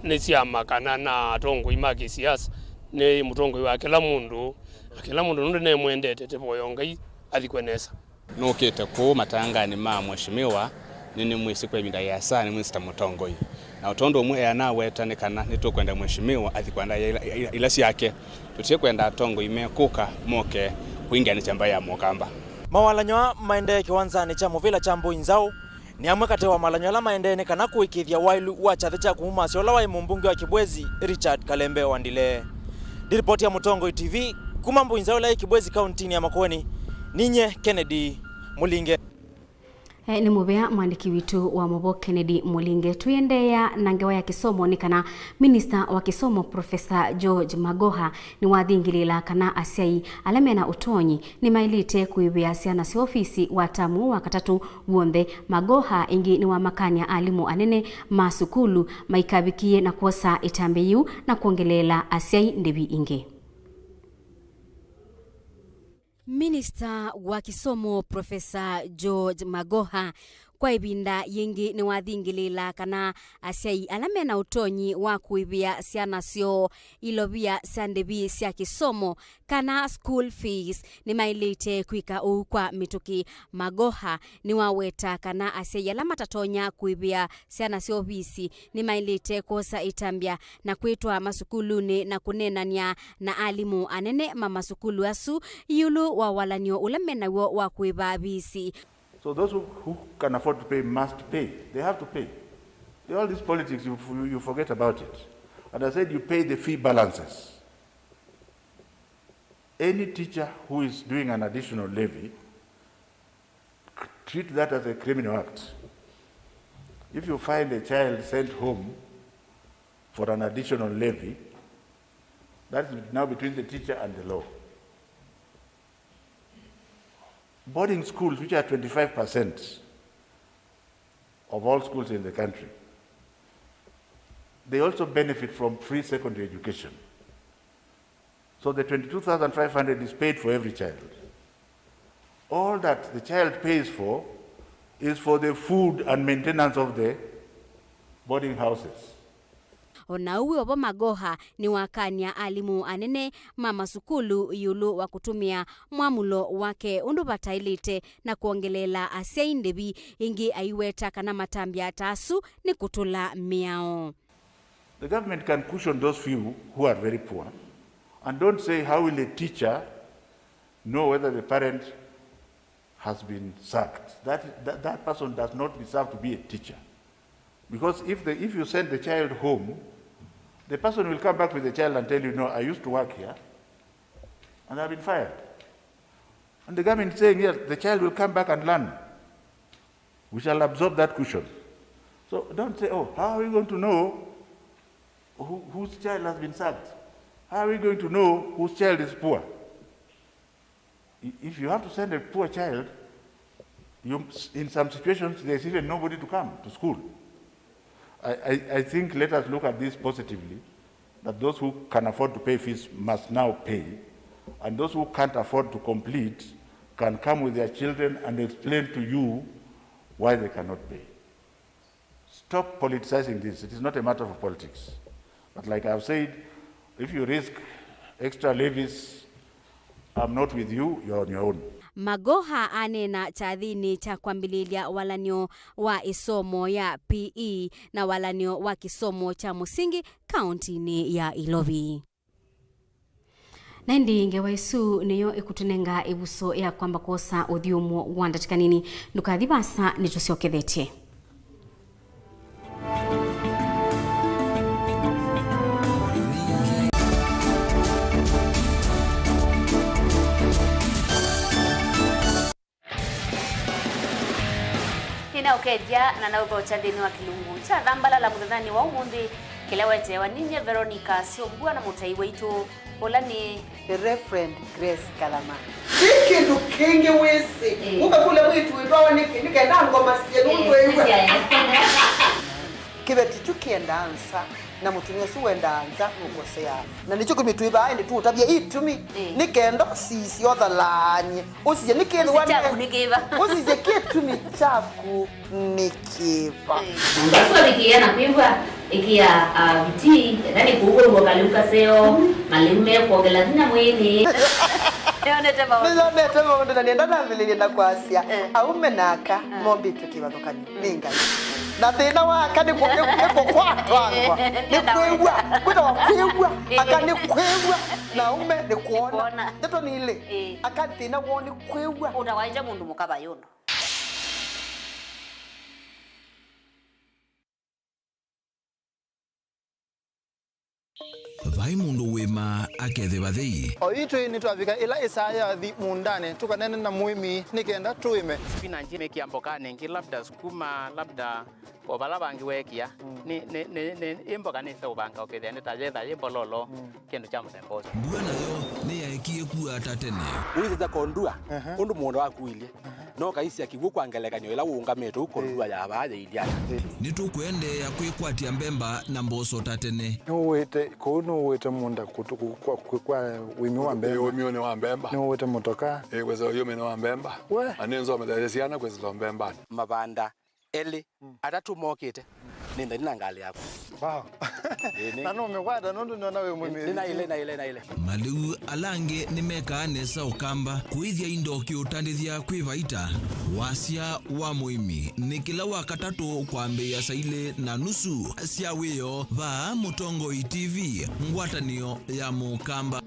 nĩ syama kana na atongoi ma kĩsiasa. Nĩ mũtongoi wa kĩla mũndũ, na kĩla mũndũ nũndũ nemwendete, tĩvoya Ngai athikwe nesa. Nũkĩte kũũ matanganĩ ma Mheshimiwa, nĩnĩmwĩsĩ kwa ĩvinda ĩasa, nĩmwĩsĩ ta mũtongoi. Na ũtondu ũmwe eanaweta nĩ kana nĩtũkwenda Mheshimiwa athi kwa ndaĩa ila, ila, ila syake. Tũtikwenda atongoi mekũka moke kũingĩanĩsya mbaĩ ya Mũkamba. Mawalany'o aa maendee kĩwanzanĩ kya mũvĩla kya Mbũi Nzaũ. Nĩ amwe katĩ wa malany'o ala maendee nĩ kana kũĩkĩĩthya waĩlu wa kyathĩ kya kũmumasya ũla waĩ mũmbunge wa Kibwezi, Richard Kalembe Wandile. Ndilipoti ya Mũtongoi T V kuma Mbũi Nzaũ ĩla yĩ Kibwezi, kauntinĩ ya Makueni, ninyie Kennedy Mũlinge. E, nĩ mũvea mwandĩki witũ wa maũvoo Kennedy Mũlinge. Tũiendeea na ngewa ya kĩsomo, nĩ kana minista wa kĩsomo Professor George Magoha nĩwathingĩlĩĩla kana asyai ala mena ũtonyi nĩmaĩlĩte kũĩvĩa syana syoo visi wa tamu wa katatũ w'onthe. Magoha ĩngĩ nĩwamakany'a alimũ anene ma sukulu maikavikĩe na kwosa ĩtambya yĩu na kwongeleela asyai ndĩvi ingĩ. Minista wa kĩsomo Professor George Magoha kwa ĩvinda yĩngĩ nĩwathingĩlĩĩla kana asyai ala mena ũtonyi wa kũĩvĩa syana syoo ilovia sya ndĩvi sya kĩsomo kana school fees nĩmaĩlĩte kwĩka ũu kwa mĩtũkĩ. Magoha nĩwaweta kana asyai ala matatonya kũĩvĩa syana syoo visi nĩmaĩlĩte kwosa ĩtambya na kwĩtwa masukulunĩ na kũneenany'a na alimũ anene ma masukulu asu ĩũlũ wa walany'o ũla menaw'o wa kũĩva visi. So those who, who can afford to pay must pay. They have to pay. All this politics, you, you, you forget about it. And I said you pay the fee balances. Any teacher who is doing an additional levy, treat that as a criminal act. If you find a child sent home for an additional levy, that is now between the teacher and the law. Boarding schools, which are twenty-five percent of all schools in the country, they also benefit from free secondary education. So the twenty-two thousand five hundred is paid for every child. All that the child pays for is for the food and maintenance of the boarding houses. O na ũu wĩ o vo, Magoha nĩwakany'a alimũ anene ma masukulu ĩũlũ wa kũtũmĩa mwamũlo wake ũndũ vataĩlĩte na kwongeleela asyai ndĩvi. Ĩngĩ aiweta kana matambya ta asu nĩ kũtũla mĩao. The government can cushion those few who are very poor, and don't say, "How will a teacher Know whether the parent has been sacked. That, that, that person does not deserve to be a teacher. Because if the, if you send the child home, the person will come back with the child and tell you, "No, I used to work here, and I've been fired." And the government is saying, "Yes, the child will come back and learn. We shall absorb that cushion." So don't say, "Oh, how are we going to know who, whose child has been sacked? How are we going to know whose child is poor?" I-, if you have to send a poor child, you, in some situations, there's even nobody to come to school. I, I, I think let us look at this positively, that those who can afford to pay fees must now pay, and those who can't afford to complete can come with their children and explain to you why they cannot pay. Stop politicizing this. It is not a matter of politics. But like I have said, if you risk extra levies, I'm not with you, you're on your own. Magoha aneena kyathĩnĩ kya kwambĩlĩlya walan'yo wa ĩsomo ya P E na walan'yo wa kĩsomo kya mũsingi kaũntĩnĩ ya Ilovi. Na ĩndĩ ngewa ĩsu nĩyo ĩkũtũnenga ĩvuso ya kwamba kwosa ũthyũmũo wa ndatĩka nini. Ndũkathi vaasa, nĩtũsyokethetye. Nĩnaũkethya na naũthokya nthĩnĩ wa kĩlungu kya Thambalala mũthenyanĩ wa ũmũnthĩ, kĩla weteewa ninyie Veronica Syũmbua na mũtai waitũ, ũla nĩ The Reverend Grace Kalama. Ti kĩndũ kĩngĩ wĩsĩ. Ĩĩ. Ũkakũlya mwĩĩtu wĩtwawa nĩkĩ, nĩkenda ngoma sye nũndũ ĩw'a. Kĩveti kyu kĩendaa nza, na mũtumĩa ũsu wendaa nza nũkoseaa. Na nĩkyo kĩtumi twĩ vaa ĩndĩ tũũtavya itumi, ĩĩ, nĩ kenda ũsisye ũthalaany'e. Ũsisye nĩ kĩthĩwa nĩ kyaku nĩ kĩva? Ũsisye kĩtumi kyaku nĩ kĩva? Ĩĩ. Ũsu avikĩĩa na kwĩw'a, ĩkĩa, ah, vitii, ethĩwa nĩ kũu ũw'o kalĩu kaseo, malĩu mekwongela vinya mwĩĩnĩ. Nĩyonete maũndũ. Nĩyonete maũndũ, na nĩenda nambĩlĩlye na kwasya, eh, aume na aka, eh, mombĩtwe kĩvathũkany'o nĩ Ngai. Na thĩna wa aka nĩ kũ-, nĩ, nĩ kũkwatwangwa, nĩ kwĩw'a, kwĩtawa kwĩw'a, aka nĩ kwĩw'a, na aume nĩ kwona. Kwona. Ndeto nĩ ilĩ, eh, aka thĩna woo nĩ kwĩw'a. Ũtawaĩte mũndũ mũka vayũndũ. Vai mũndũ wĩmaa akethĩwa thei. O itwĩ nĩtwavika ĩla ĩsaa yathi mũũndanĩ, tũkaneene na mũĩmi nĩ kenda tũĩme. Spinach mĩkĩa mbokanĩ ĩngĩ, labda sukuma, labda o vala vangĩ weekĩa. Mm. Nĩ, nĩ, nĩ, nĩ, ĩ mboka nĩseũvanga ũkethĩa nĩ ta yetha yĩ mbololo, mm, kĩndũ kya mũthemba ũsu. Mbua nayo nĩyaekie kua ta tene. Ũisĩte kondua, aha, ũndũ mũũnda waku ũilyĩ. No kaisya kĩw'ũ kwa ngelekany'o ĩla ũũngamĩte ũu kondua ya vaa yĩilyĩ ata. Nĩtũkũendeea kwĩkwatya mbemba na mboso ta tene. Nĩũĩte, kũu nĩũĩte mũũnda kũtũ-, kũ-, kwa, kwa, kwa ũĩmi wa mbemba. Ũĩmi wa mbemba. Nĩũĩte mũtoka. Ĩĩ, kwĩsĩla ũĩmi wa mbemba. We. Na nĩnzomethaĩsye syana kwĩsĩla mbembanĩ. Mavanda elĩ, mm, atatũ mokĩte, nĩ nthani na ngalĩ yakwa. Wow. Ĩĩ, nĩ- Na nũmĩkwata nũndũ nĩona wĩ mũmĩvi. Nĩ naĩle, naĩle, naĩle. Malĩu ala angĩ nĩmekaa nesa ũkamba, kũĩthya indo kĩũtandĩthya kwĩ vaita. Wasya wa mũĩmi nĩ kĩla wa katatũ kwambĩĩa saa ilĩ na nusu sya wĩoo vaa Mũtongoi T V, ngwatanĩo ya Mũkamba.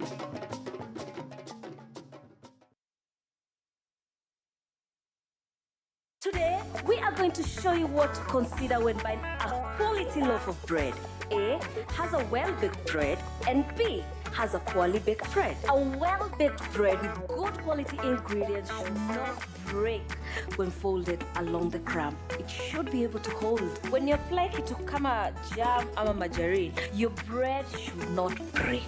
Today, we are going to show you what to consider when buying a quality loaf of bread. A has a well-baked bread and B has a poorly baked bread. A well-baked bread with good quality ingredients should not break when folded along the crumb. It should be able to hold. When you apply kitu kama jam ama margarine, your bread should not break.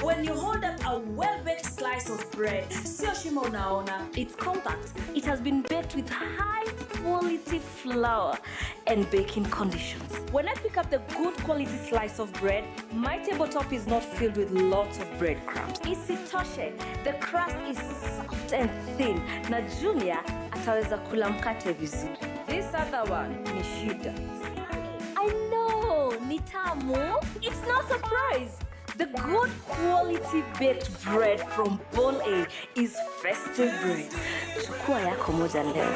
When you hold up a well-baked slice of bread, sio shimo unaona. It's compact. It has been baked with high quality flour and baking conditions. When I pick up the good quality slice of bread, my tabletop is not filled with lots of breadcrumbs. Isitoshe, the crust is soft and thin. Na Junior ataweza kula mkate vizuri. This other one ni shida. I know, ni tamu. It's no surprise. The good quality baked bread from Bol A is festive bread. Chukua yako moja leo.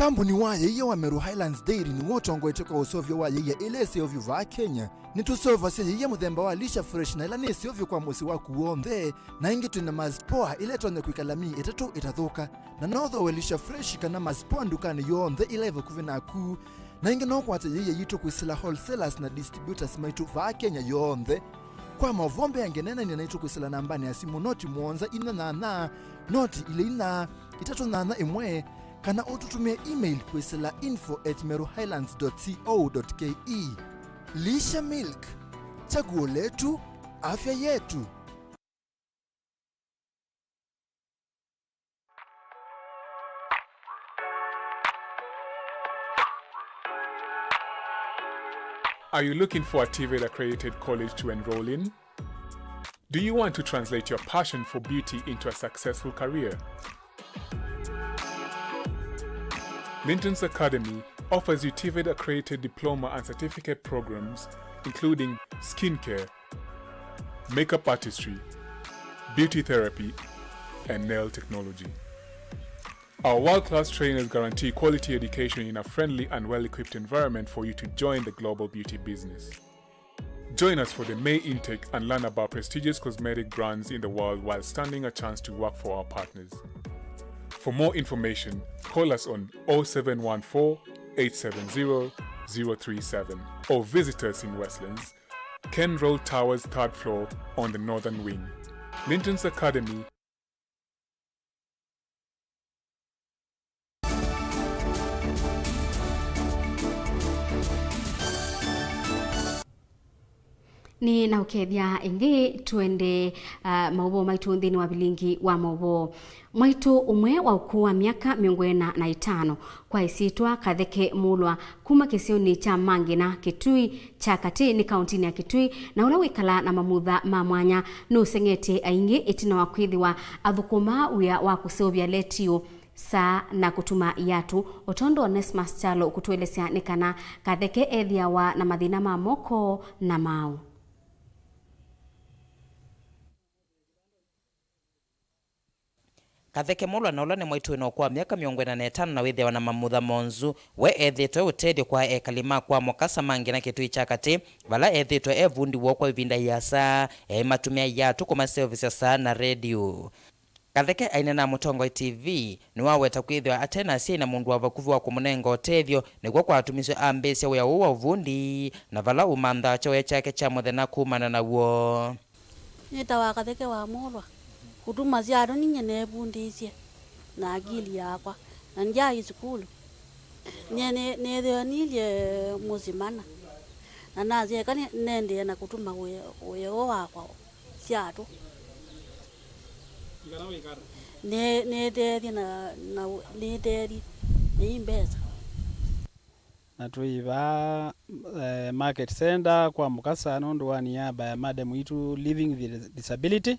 Kambuni wa yĩia wa Meru Highlands Dairy nĩw'o ũtongoetye kwa ũseũvyo wa yĩia ĩla ĩseũvyo vaa Kenya. Nĩtũseũvasya yĩia mũthemba wa Lisha Fresh, na ĩla nĩ ĩseũvyo kwa mũsyĩ waku w'onthe. Na ĩngĩ twĩ na Mars Power ĩla ĩtonya kwĩkala myei ĩtatũ ĩtathũka. Na no ũthooe Lisha Fresh kana Mars Power ndukanĩ yonthe ĩla ĩ vakuvĩ naku. Na ĩngĩ no ũkwate yĩia yitũ kwĩsĩla wholesalers na distributors maitũ vaa Kenya yonthe. Kwa maũvoo mbeange, neenany'a naitũ kwĩsĩla nambanĩ ya simũ noti mũonza inya nyanya, noti ilĩ inya, itatũ nyanya ĩmwe, kana ũtũtũmĩe email kwĩsĩla info at meru highlands dot co dot ke. Lisha Milk, chaguo letu, afya yetu. Are you looking for a TVET accredited college to enroll in? Do you want to translate your passion for beauty into a successful career? Linton's Academy offers you TVET accredited diploma and certificate programs, including skincare, makeup artistry, beauty therapy, and nail technology. Our world-class trainers guarantee quality education in a friendly and well-equipped environment for you to join the global beauty business. Join us for the May intake and learn about prestigious cosmetic brands in the world while standing a chance to work for our partners. For more information, call us on oh seven one four, eight seven zero, zero three seven or visit us in Westlands, Ken Road Towers, third floor, on the northern wing. Linton's Academy. Nĩ na ũkethya ĩngĩ, twende, ah, maũvoo maitũ nthĩnĩ wa vilingi wa maũvoo. Mwaitũ ũmwe wa ũkũũ wa myaka mĩongo ĩna na ĩtano kwa ĩsyĩtwa Katheke Mũlwa kuma kĩsionĩ kya Mangina, Kĩtui kya Katĩ nĩ kauntinĩ ya Kĩtui, na ũla wĩkalaa na mamutha ma mwanya, nũseng'etye aingĩ ĩtina wa kwĩthĩwa athũkũmaa wĩa wa kũseũvya letio, saa, na kũtuma iatũ. O tondũ Onesmus Kyalo ũkũtũelesya nĩ kana Katheke ethĩawa na mathĩna ma moko na maaũ. Katheke Mũlwa na ũla nĩ mwaitũ wĩna ũkũũ wa myaka mĩongo ĩna na ĩtano na wĩthĩawa na mamutha monzu, we ethĩĩtwe ũtethyo kwa ekali ma kwa Mukasa Mangina, Kĩtui kya Katĩ, vala ethĩĩtwe e vundi woo kwa ĩvinda ĩasa, eĩmatũmĩa iatũ kũmaseũvĩsya saa na redio. Katheke aineena na Mũtongoi TV, nĩwaweta kwĩthĩwa ate na asyai na mũndũ wa vakuvĩ wa kũmũnenga ũtethyo, nĩkw'o kwatumisye ambĩĩsya wĩa ũũ wa ũvundi, na vala ũmanthaa kyoya kyake kya mũthenya kumana naw'o. Nĩtawa Katheke wa Mũlwa. Kũtuma syatũ ninyie neevundĩisye na akili yakwa, na ndyaĩ sukulu. Nyie nĩ- nĩthĩwe nilye mũsyĩ mana, na nasya eka nĩ- nĩendee na kũtuma wĩa wĩa ũũ wakwa syatũ. Nĩ- nĩteethye na- na- nĩteethye na ii mbesa. Na twĩ vaa eh, market center kwa Mukasa nũndũ wa niaba ya madam witũ living with disability.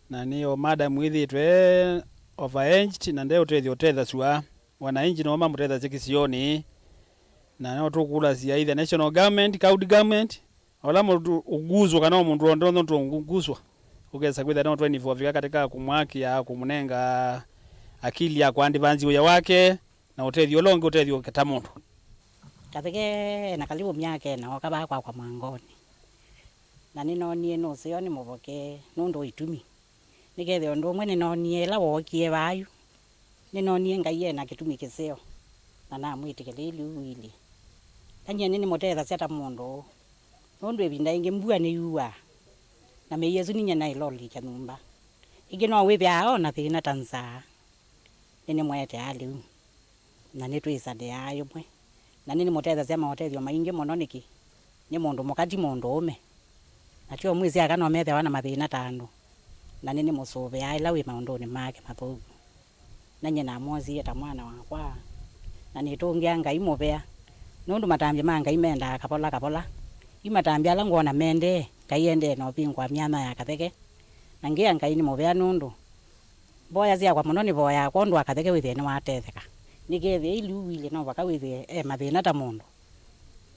Na nĩ o madam wĩthĩĩtwe overaged na ndeũtethya ũtethasw'a. Wananchi nĩmo mamũtethasya kĩsionĩ. Na no tũkũlasya either national government, county government, ola mũndũ ũguswa kana o mũndũ onthe onthe ũnguswa, ũkesa kwĩthĩa no twainvolvika katika kũmwakĩa, kũmũnenga akili ya kũadvance wĩa wake, na ũtethyo ũla ũngĩ ũtethyo ũketa mũndũ. Katheke ena kalivu myaka ĩna ooka vaa kwakwa Mwangonĩ, na nĩnoonie nũseo nĩmũvokee nũndũ wa itumi. Nĩkethĩa ũndũ ũmwe nĩnoonie ĩla wookie vaa yu, nĩnoonie Ngai e na kĩtumi kĩseo, na namwĩtĩkĩlya iliu wili. Na nyie nĩnĩmũtethasya ta mũndũ, nũndũ ĩvinda yĩngĩ mbua nĩyuaa, na mĩi ĩsu ninyie naĩlolĩkya nyũmba. Ĩngĩ no wĩthĩaa o na thĩna ta nzaa. Nĩnĩmũeteaa lĩu, na nĩtwĩsanĩaa yĩmwe, na nĩnĩmũtethasya maũtethyo maingĩ mũno nĩkĩ nĩ mũndũ mũka, ti mũndũũme. Na tyo mwĩsĩ aka no methĩawa na mathĩna ta andũ, na nĩnĩmũsũvĩaa ĩla wĩ maũndũnĩ make mathũku. Na nyie namwosie ta mwana wakwa, na nĩtũngĩa Ngai mũvea, nũndũ matambya ma Ngai mendaa kavola kavola. Yu matambya ala ngwona mendee, Ngai endee na ũvingũa myanya ya Katheke, na ngĩa Ngai nĩ mũvea nũndũ mboya syakwa mũno nĩvoyaa kwondũ wa Katheke wĩthĩe nĩwatetheka. Nĩkethĩa iliu wili no vaka wĩthĩe e mathĩna ta mũndũ,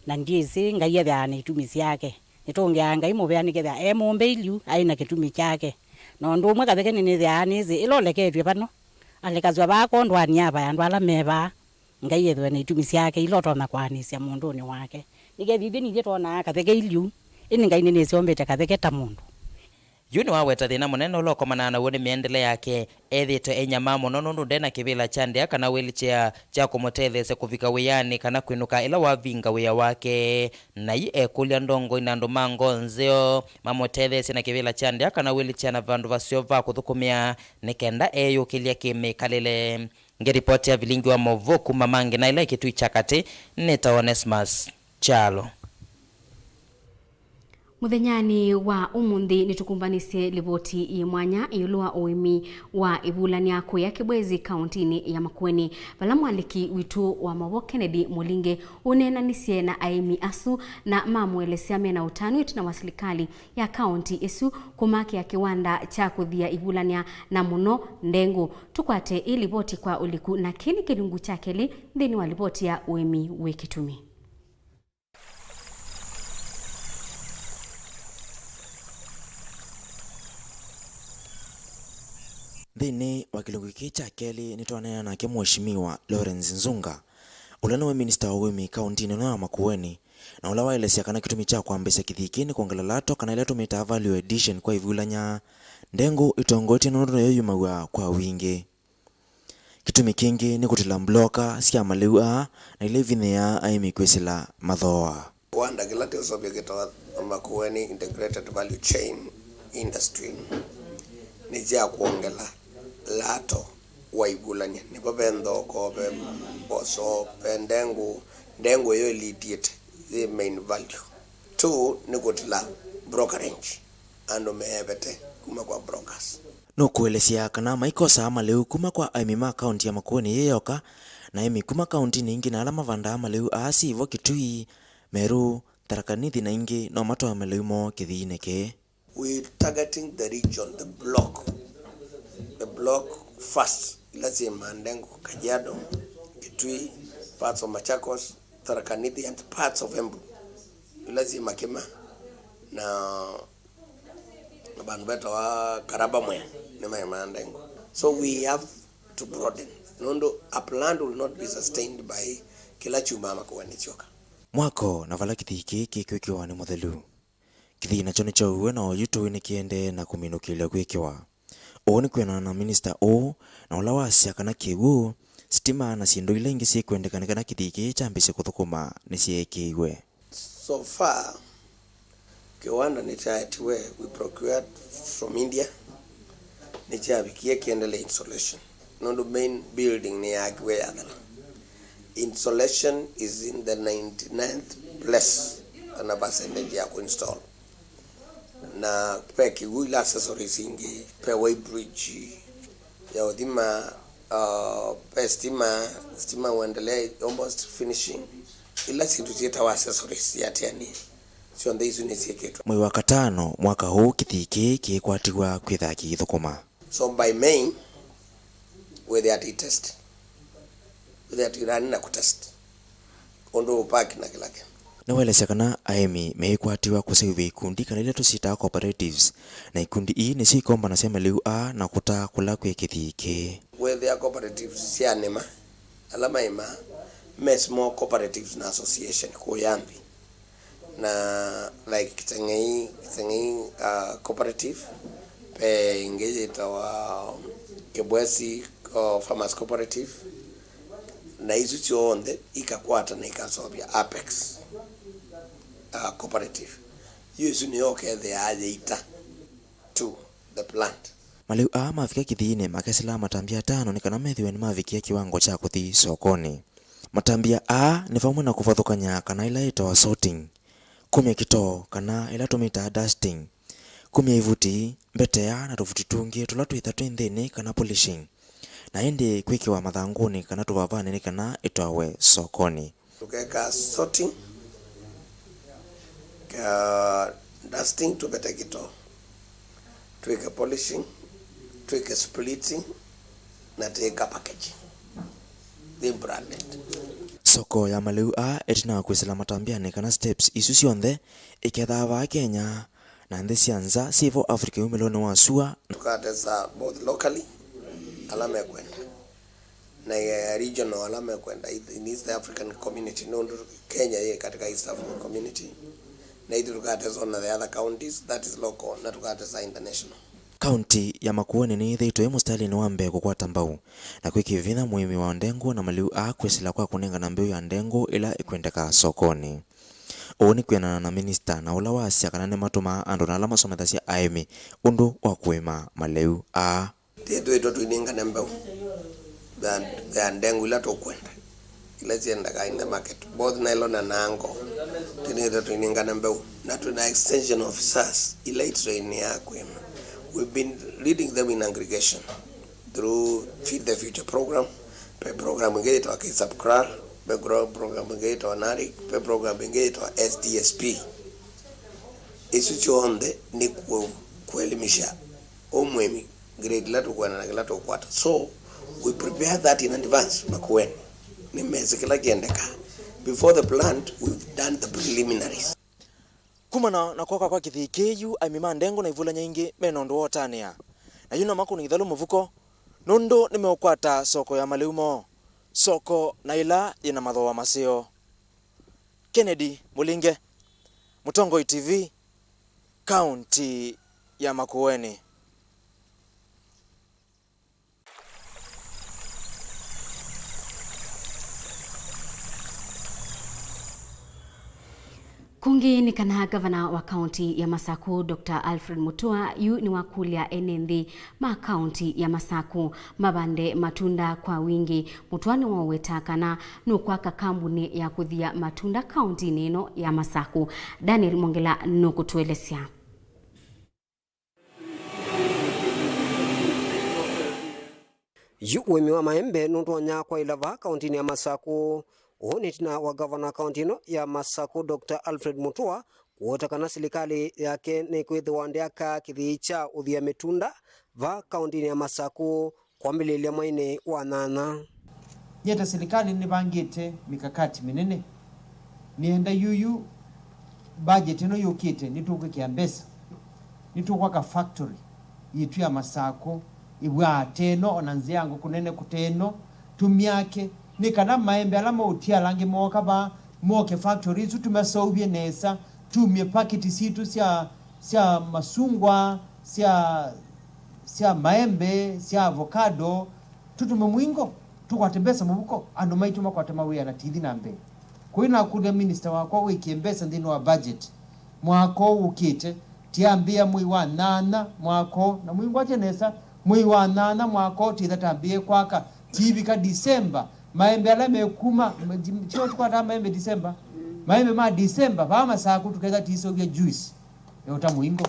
na ndyĩsĩ Ngai ethĩawa na itumi syake. Nĩtũngĩaa Ngai mũvea nĩkethĩa e mũmbe iliu aĩ na kĩtumi kyake. Na ũndũ ũmwe Katheke nĩnĩthĩaa nĩsĩ ĩla ũleketw'e vano, alekasw'a vaa kwondũ wa niava ya andũ ala me vaa. Ngai ethĩwe na itumi syake ila ũtonya kwaanĩsya mũndũnĩ wake. Nĩkethĩwa ithyĩ nithyĩ twonaa katheke iliu, ĩndĩ Ngai nĩnĩsyombete katheke ta mũndũ. Yu nĩwaweta thĩna mũnene ũla ũkomanaa naw'o nĩ mĩendele yake. Ethĩĩtwe enyamaa mũno nũndũ nde na kĩvĩla kya ndĩa kana wheelchair kya kũmũtetheesya kũvika wĩanĩ kana kwĩnũka ĩla wavinga wĩa wake. Na yu ekũlya ndongoi na andũ ma ngoo nzeo mamũtetheesye na kĩvĩla kya ndĩa kana wheelchair na vandũ vaseo va kũthũkũmĩa nĩ kenda eyũkĩlya kĩmĩkalĩle. Nge ripoti ya vilingi wa maũvoo kuma Mangi na ĩla ĩkĩtui kya katĩ, nĩtawa Onesmus Kyalo. Mũthenyanĩ wa ũmũnthĩ nĩtũkũmbanĩsye livoti yĩ mwanya ĩũlũ wa ũĩmi wa ivulany'a kũya Kĩbwezi kaũntĩnĩ ya Makueni, vala mwandĩki witũ wa maũvoo Kennedy Mũlinge ũneenanisye na aĩmi asu na mamũelesya mena ũtanu ĩtina wa silikalĩ ya kaũntĩ ĩsu kũmakĩa kĩwanda kya kũthia ivulany'a na mũno ndengũ. Tũkwate ĩ livoti kwa ũliku, na kĩĩ nĩ kĩlungu kya kelĩ nthĩnĩ wa livoti ya ũĩmi wĩ kĩtumi. Nthĩnĩ wa kĩlungu kĩĩ kya kelĩ, nĩtwaneena nake Mheshimiwa Lawrence Nzunga, ũla nĩwe minista wa ũĩmi kaũntĩnĩ ĩno ya Makueni, na ũla waelesya kana kĩtumi kya kwambĩĩsya kĩthii kĩĩ nĩ kwongela lato kana ĩla tũmĩtaa value addition kwa ivulany'a, ndengũ ĩtongoetye nũndũ nĩyo yumaw'a kwa wingĩ. Kĩtumi kĩngĩ nĩ kũtila mbloka sya malĩu aa na ila ivinyĩaa aĩmi kwĩsĩla mathooa. Kĩwanda kĩla tũseũvya kĩtawa Makueni Integrated Value Chain Industry nĩ kya kwongela lato wa ivulany'a. Nĩvo ve nthoko, ve mboso, ve ndengũ, ndengũ ĩyo ĩlitiĩte yĩ main value. Two nĩ kũtila brokerage, andũ meevete kuma kwa brokers. Nũkũelesya kana maikosaa malĩu kuma kwa aĩmi ma kaũntĩ ya Makueni yĩ yoka, na aĩmi kuma kaũntĩnĩ ingĩ na ala mavandaa malĩu aa syĩvo Kitui, Meru, Tharaka Nithi na ingĩ no matwae malĩu moo kĩthiinĩ kĩĩ. We targeting the region, the block, the block first, ila syĩ Mandengũ, Kajiado, Kitui, parts of Machakos, Tharaka Nithi and parts of Embu, ila syĩ Makima na na vandũ vetawa Karaba Mwea nĩmaĩmaa ndengũ. So we have to broaden. Nũndũ a plant will not be sustained by kĩla kyumaa Makueni kyoka. Mwako na vala kĩthii kĩĩ kĩkwĩkĩwa nĩ mũthelu. Kĩthii nakyo nĩkyauiwe na oyu tũĩ nĩkĩendee na kũminũkĩlya kwĩkĩwa. Ũũ nĩ kwĩanana na minista ũũ na ũla wasya kana kĩw'ũ, sitima na syĩndũ ila ingĩ syĩkwendeka nĩ kana kĩthii kĩĩ kyambĩĩsye kũthũkũma nĩsyeekĩiwe. So far, kĩwanda nĩkyaetiwe, we procured from India, nĩkyavikie kĩendelee installation. Nũndũ main building nĩyaakiwe yathela. Installation is in the ninety-ninth place kana percentage ya kuinstall. Na ve kĩw'ũ ila accessories ingĩ, ve weighbridge ya ũthima, uh, ve stima, stima uendelee almost finishing. Ila syĩndũ syĩtawa accessories syatianĩe, syonthe isu nĩsyĩkĩtwe. Mwei wa katano mwaka ũũ kĩthii kĩĩ kĩĩkwatiw'a kwĩtha kĩithũkũma. So by May, wĩthĩa tĩ test. Wĩthĩa tĩ rani na kũtest. Ũndũ ũpaki na kĩla kĩndũ. Nĩwaelesya kana aĩmi meĩkwatiw'a kũseũvya ikundi kana ila tũsyĩtaa cooperatives, na ikundi ii nĩsyo ikombanasya malĩu aa na kũtaa kũla kwĩ kĩthii kĩĩ. Wĩthĩa cooperatives sya nĩma, ala maĩmaa, me small cooperatives na association kũya nthĩ. Na, like, Kiteng'ei, Kiteng'ei, uh, cooperative, ve ĩngĩ yĩtawa Kĩbwesi, uh, Farmers Cooperative, na isu syonthe ikakwata na ikaseũvya Apex, uh, cooperative. Yu ĩsu nĩyo ũkethĩaa yĩita to the plant. Malĩu aa mavika kĩthiinĩ makesĩlaa matambya atano nĩ kana methĩwe nĩmavikie kĩwango kya kũthi sokonĩ. Matambya aa nĩ vamwe na kũvathũkany'a kana ĩla yĩtawa sorting, kumya kĩtoo kana ĩla tũmĩtaa dusting, kumya ivuti, mbetea na tũvuti tũngĩ tũla twĩtha twĩ nthĩnĩ kana polishing, na ĩndĩ kwĩkĩwa mathangũnĩ kana tũvavanĩ nĩ kana ĩtwawe sokonĩ. Tũkeka sorting, ka dusting, tũvete kĩtoo, twĩke polishing, twĩke splitting, na twĩka packaging. They branded. Soko ya malĩu aa ĩtina wa kwĩsĩla matambyanĩ kana steps isu syonthe ĩkethaa vaa Kenya na nthĩ sya nza syĩvo Africa yumĩlonĩ wa sua. Tũkatesa both locally, ala mekwenda, Na, eh, regional ala mekwenda East-, in East African Community, nũndũ Kenya yĩ katika East African Community, na ithu tũkatesa on the other counties, that is local, na tũkatesa international. Kaunti ya Makueni nĩyĩthĩĩtwe ĩ mũsitalĩnĩ wa mbee kũkwata mbau na kwĩkĩa vinya mũĩmi wa ndengũ na malĩu aa kwĩsĩla kwa kũnengana mbeũ ya ndengũ ĩla ĩkwendeka sokonĩ. Ũu nĩ kwĩanana na minista na ũla waasya kana nĩmatũmaa andũ na ala masomethasya aĩmi ũndũ wa kũĩma malĩu aa. Twĩthĩĩtwe tũinengane mbeũ ya, ya ndengũ ila tũkwenda, ila syendakaa in the market, both nylon na nango. Twĩthĩĩtwe tũinengane mbeũ, na twĩna extension officers ila itrainiaa kwĩma. We've been leading them in aggregation through Feed the Future program. Ve program ĩngĩ yĩtawa K-Sub-CRAL, ve gro-, program ĩngĩ yĩtawa NARIC, ve program ĩngĩ yĩtawa S D S P. Isu syonthe nĩ kũ-, kũelimisha o mũĩmi grade ila tũkwenda na kĩla tũkwata. So, we prepare that in advance, Makueni. Nĩmesĩ kĩla kĩendeka. Before the plant, we've done the preliminaries. Kumana na kwoka kwa kĩthĩi kĩĩ yu, aĩmi ma ndengũ na ivulany'a ingĩ me na ũndũ wa ũtanĩa. Na yu no makũne ithalũ mũvuko, nũndũ nĩmeũkwata soko ya malĩu moo, soko na ĩla yĩ na mathooa maseo. Kennedy Mũlinge, Mũtongoi T V, kaunti ya Makueni. Kũngĩ nĩ kana ngavana wa kaunti ya Masaku, Doctor Alfred Mutua, yu nĩwakũlya ene nthĩ ma kaunti ya Masaku mavande matunda kwa wingĩ. Mutua nĩwaũweta kana nũkwaka kambuni ya kũthia matunda kauntinĩ ĩno ya Masaku. Daniel Mongela nũkũtũelesya. Yu ũĩmi wa maembe nũtonya kwaĩla vaa kauntinĩ ya Masaku. Ũũ nĩ ĩtina wa ngavana wa kaunti ĩno ya Masaku, Doctor Alfred Mutua, kũweta kana silikalĩ yake nĩkwĩthĩwa ndĩakaa kĩthĩi kya ũthia mĩtunda vaa kauntinĩ ya Masaku kwambĩlĩlya mweinĩ wa nyanya. Nyie ta silikalĩ nĩvangĩte mikakati mĩnene. Nĩenda yuyu budget ĩno yũkĩte nĩtũkwĩkĩa mbesa, nĩtũkwaka factory yitũ ya Masaku ĩvwaa teno, ona nzĩa ya ngũkũ nene kũteno, tũmyake nĩ kana maembe ala maũtiala angĩ mooka vaa, moke factory isu tũmaseũvye nesa, tumye pakiti sitũ sya, sya masungwa, sya, sya maembe, sya avocado, tũtũme mũingo, tũkwate mbesa mũvuko, andũ maitũ makwate mawĩa na tũithi na mbee. Kũi nakũlya minista wakwa wĩkĩe mbesa nthĩnĩ wa budget mwaka ũũ ũkĩte, tiambĩĩa mwei wa nyanya mwaka ũũ, na mũingwatye nesa, mwei wa nyanya mwaka ũũ tĩtha tambĩĩe kwaka, tiivika December, maembe ala mekuma, sio tũkwataa maembe December, maembe ma December vaa Masaku tũketha tũiseũvya juice ya ũta mũingo.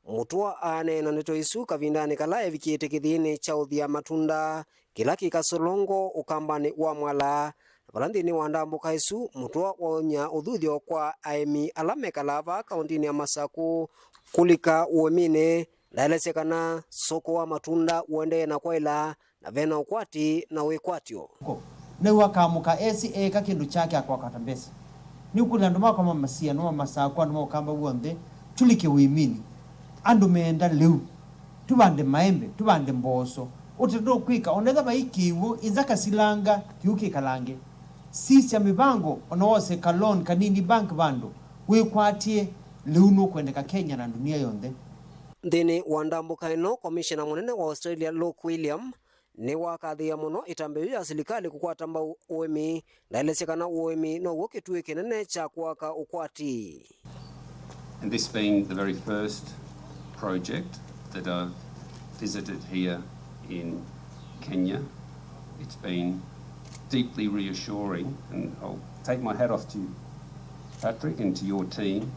Mutua aaneena ndeto isu kavindanĩ kala evikĩte kĩthĩinĩ kya ũthia matunda kĩla kĩ Kasolongo, ũkambanĩ wa Mwala, na vala nthĩnĩ wa ndambũka ĩsu, Mutua waony'a ũthuthyo kwa aĩmi ala mekalaa vaa kaũntĩnĩ ya Masaku. Kũlika ũĩminĩ, ndaelesya kana soko wa matunda ũendee na kwaĩla na ve na ũkwati na wĩkwatyo. Ko, nĩw'o akamũka esĩ eeka kĩndũ kyake akwakata mbesa. Nĩũkũlya andũ makwa ma Masia, andũ ma Masaku, andũ ma Ũkamba w'onthe, tũlike ũĩminĩ. Andũ meenda lĩu. Tũvande maembe, tũvande mboso. Ũte ndũkwĩka, o na ethĩwa vai kĩw'ũ, ĩnzaka silanga, kĩw'ũ kĩkalange. Sisya mĩvango, o na wose ka loan kanini bank vandũ, wĩkwatĩe, lĩu nũkwendeka Kenya na ndunia yonthe. Nthĩnĩ wa ndambũka ĩno, komishena mũnene wa Australia Luke William nĩwakathĩĩa mũno ĩtambya yĩu ya silikalĩ kũkwata mbau ũĩmi. Ndaelesya kana ũĩmi now'o kĩtuĩ kĩnene kya kwaka ũkwati. And this being the very first project that I've visited here in Kenya, it's been deeply reassuring, and I'll take my hat off to you, Patrick, and to your team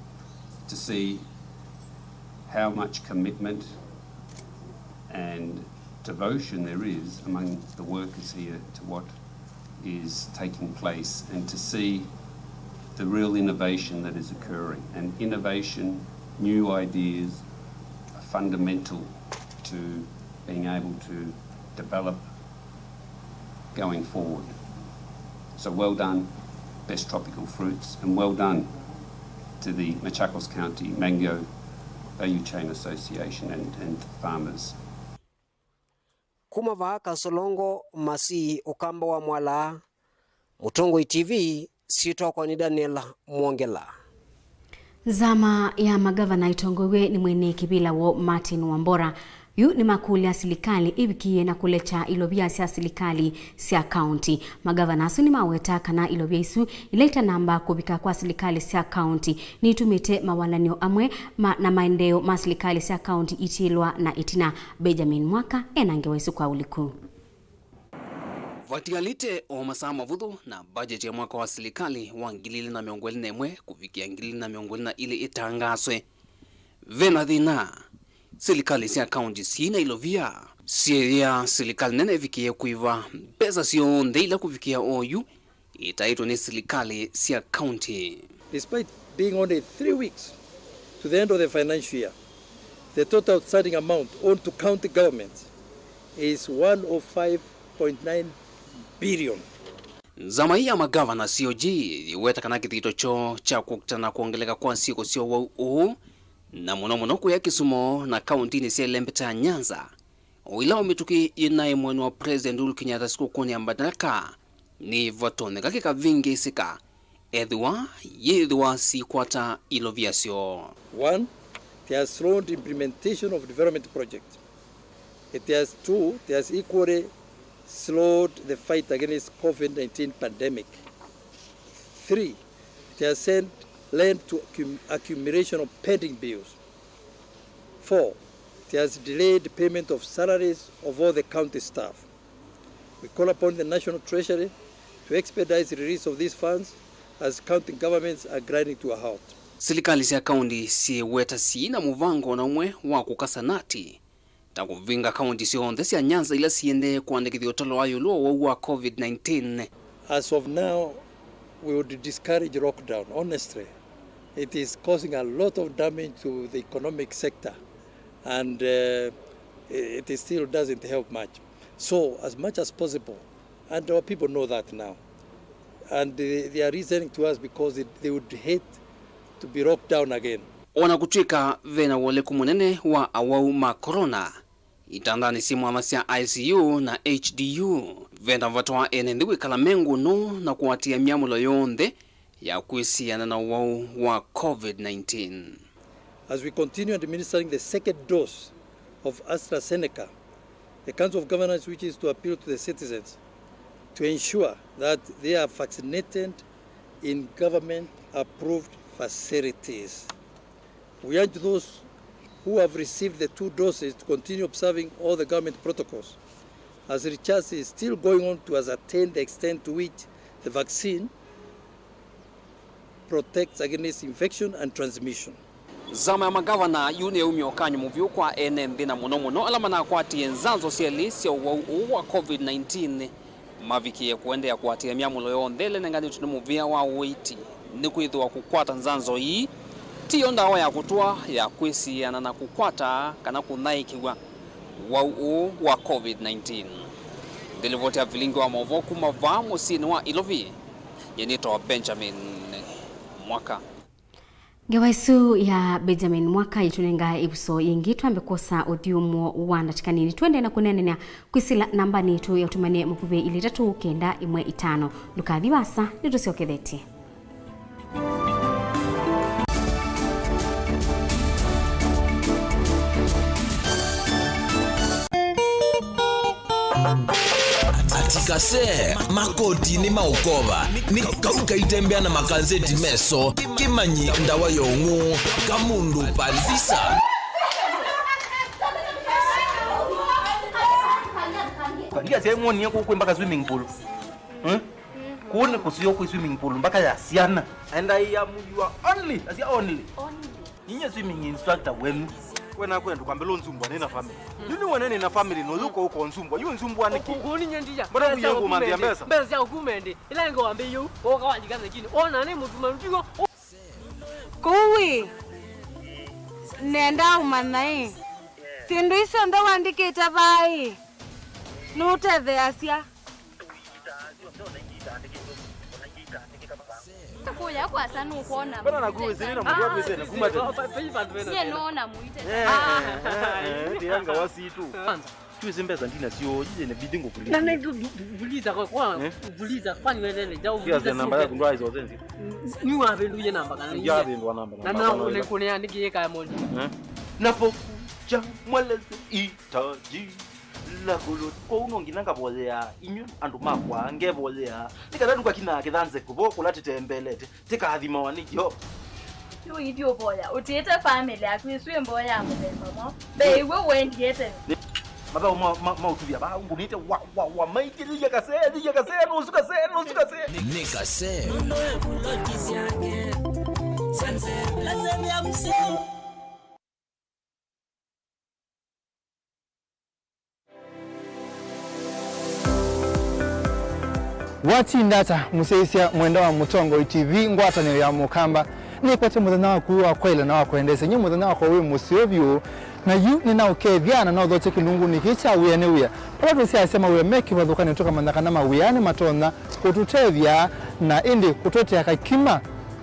to see how much commitment and devotion there is among the workers here to what is taking place, and to see the real innovation that is occurring. And innovation, new ideas are fundamental to being able to develop going forward. So well done, Best Tropical Fruits, and well done to the Machakos County Mango Value Chain Association and, and farmers. Kuma vaa Kasolongo, Masii, Ũkamba wa Mwala, Mũtongoi T V, syĩtwa kwa nĩ Daniel Mwongela. Nzama ya magavana ĩtongoew'e nĩ mwene kĩvĩla woo Martin Wambora yu nĩmakũlya silikalĩ ĩvikĩĩe na kũlekya ilovia sya silikalĩ sya kaunti. Magavana asu nĩmaweta kana ilovia isu ila itanamba kũvika kwa silikalĩ sya kaunti nĩitumĩte mawalany'o amwe ma, na maendeeo ma silikalĩ sya kaunti itiĩlwa na ĩtina. Benjamin Mwaka ena ngewa isu kwa ũliku. Vatigalĩte o masaa mavũthũ na mbajeti ya mwaka wa silikalĩ wa ngili ilĩ na mĩongo ĩlĩ na ĩmwe kũvikĩa ngili ilĩ na mĩongo ĩlĩ na ilĩ ĩtangaswe, ve na thĩna. Silikalĩ sya kaunti syĩ na ilovia syĩthĩa silikalĩ nene ĩvikĩe kũiva mbesa syonthe ila kũvikĩa oyu ĩtaĩtwe nĩ silikalĩ sya kaunti. Despite being only three weeks to the end of the financial year, the total outstanding amount owed to county governments is one oh five point nine billion. Nzama ii ya magavana, C O G, yĩweta kana kĩthito kyoo kya kũkita na kwongeleka kwa syĩko sya ũwau ũũ na mũno mũno kũya Kisumo na kauntinĩ sya ĩlembeta ya Nyanza, o ĩla o mĩtũkĩ yĩnaĩ mwena wa President Uhuru Kenyatta sikũkũnĩ ya Madaraka, nĩvatonyeka kĩkavĩngĩĩsĩka ethĩwa yĩthĩwa sikwata ilovia syoo. One, it has slowed implementation of development projects. It has, two, it has equally slowed the fight against COVID nineteen pandemic. Three, it has sent, led to accum-, accumulation of pending bills. Four, it has delayed payment of salaries of all the county staff. We call upon the National Treasury to expedite the release of these funds as county governments are grinding to a halt. Silikalĩ sya kaunti syĩweta syĩ na mũvango o na ũmwe wa kũkasa nati ta kũvinga kaunti syonthe sya Nyanza ila siendee kũandĩkĩthya ũtalo wa ĩũlũ wa ũwau wa COVID nineteen. As of now, we would discourage lockdown. Honestly, it is causing a lot of damage to the economic sector, and, uh, it still doesn't help much. So, as much as possible, and our people know that now, and they, they are reasoning to us because it, they would hate to be locked down again. O na kũtw'ĩka ve na wongelekũ mũnene wa awau ma corona itandanĩ syĩ mwanya sya I C U na H D U, ve na vata wa ene nthĩ kwĩkala me ngũnũ na kũatĩĩa myamũlo yonthe ya kwĩsiana na ũwau wa COVID nineteen. As we continue administering the second dose of AstraZeneca, the Council of Governors wishes to appeal to the citizens to ensure that they are vaccinated in government-approved facilities. We urge those who have received the two doses to continue observing all the government protocols, as research is still going on to ascertain the extent to which the vaccine protects against infection and transmission. Nzama ya magavana yu nĩyaumya ũkany'o mũvyũ kwa ene nthĩ, na mũno mũno ala manakwatie nzanzo syelĩ sya ũwau ũũ wa COVID nineteen, mavikĩe kũendeea kũatĩĩa myamũlo yonthe ĩla ĩnenganĩtwe nĩ mũvĩa wa ũiiti, nĩkwĩthĩwa kũkwata nzanzo ii tiyo ndawa ya kũtũa ya kwĩsiana na kũkwata kana kũthaĩkĩw'a ũwau ũũ wa COVID nineteen. Nĩ livoti ya vilingi wa maũvoo kuma vaa mũsyĩnĩ wa Ilovi, nyie nĩtawa Benjamin Mwaka. Ngewa ĩsu ya Benjamin Mwaka yĩtũnenga ĩvuso yĩngĩ. Twambe kwosa ũthyũmũo wa ndatĩka nini, twende na kũneenany'a kwĩsĩla nambanĩ yitũ ya ũtũmane mũkuvĩ ilĩ itatũ kenda ĩmwe itano. Ndũkathi vaasa, nĩtũsyokethetye. Atikase makotinĩ ma ũkova nĩ kau kaitembea na makanzeti meso kĩmanyi ndawa ya ũng'ũ kamũndũ palisa. Ndia sya mwonie kũu kwĩ mpaka swimming pool. Hmm? Kũu nĩ kũseo kwĩ swimming pool mpaka ya syana. And I am your only, asya only. Ninye swimming instructor wenu. Wena kwenda kwambĩla ũnzumbwa nĩ na family. Nini wene nĩ na family no yuko uko nzumbwa. Yu nzumbwa niki? Kũu ninye ndia. Mbona kuye ngũmandia mbesa? Mbesa sya ũkumendi. Ila ngo wambe yu. Oka wajika mekini. Ona nĩ mũtuma njugo. Kũu ĩ, nenda ũmanya ĩ, syĩndũ isu syonthe wandĩkĩte vaa ĩ, nũtetheeasya? Kũya kwasa nũkwona. Mbona nakuwĩsĩlĩ na mũndũ wakwĩsĩlĩ na kuma tene? Nyie nũona mũite. Eh, eh, eh, eh, ndianga wasitu. Twĩsĩ mbesa ndinasyo, ĩĩ nĩ bidi ngũkulize. Na nĩ tu-, tu-, vuliza kwa, kwa, eh? Vuliza, kwani wewe ndio vuliza. Namba yaku ndwaĩsa ũsenzi. Nĩ wavĩndũie namba kana nĩ? Yavĩndũa namba, na namba no kana nĩ kũnĩa nĩ kĩĩ kaya mondi. Eh? Napokuja mweleze hitaji la kulot. Kwa uno nginya ngavoyea, inyu andũ makwa, ngevoyea. Nĩ kana ndũkakina kĩthanze kũvo kũla tĩtembelete. Tĩkathimawa nĩ Yeova. Yu ithyĩ ũvoya, ũtiĩte famĩlĩ yaku, ĩsu ĩ mboya ya mũthemba mwaũ? Mbee iw'o ũendie tene. Nĩ mathaũ ma, ma, ma ũtuvya vaa, ngũnĩte wa, wa, wa, maitĩlĩlya kasee, thilya kasee, nusu kasee, nusu kasee. Nĩ kasee. Nũndũ wa kuloti syake, syanze, lazima msee. Watinda ata, mũsyaĩĩsya mwenda wa Mũtongoi T V, ngwatanĩo ya Mũkamba? Nĩkwete mũthenya waku wa kwaĩla na wa kwendeesya, nyie mũthenya wakwa wĩ mũseo vyũ, na yu nĩnaũkethya na nothokye kĩlungunĩ kĩĩ kya wĩa nĩ wĩa. Vala tũsyaasya mawĩa me kĩvathũkan'yo, tũkamanya kana mawĩa nĩmatonya kũtũtethya na ĩndĩ kũtũetea kakima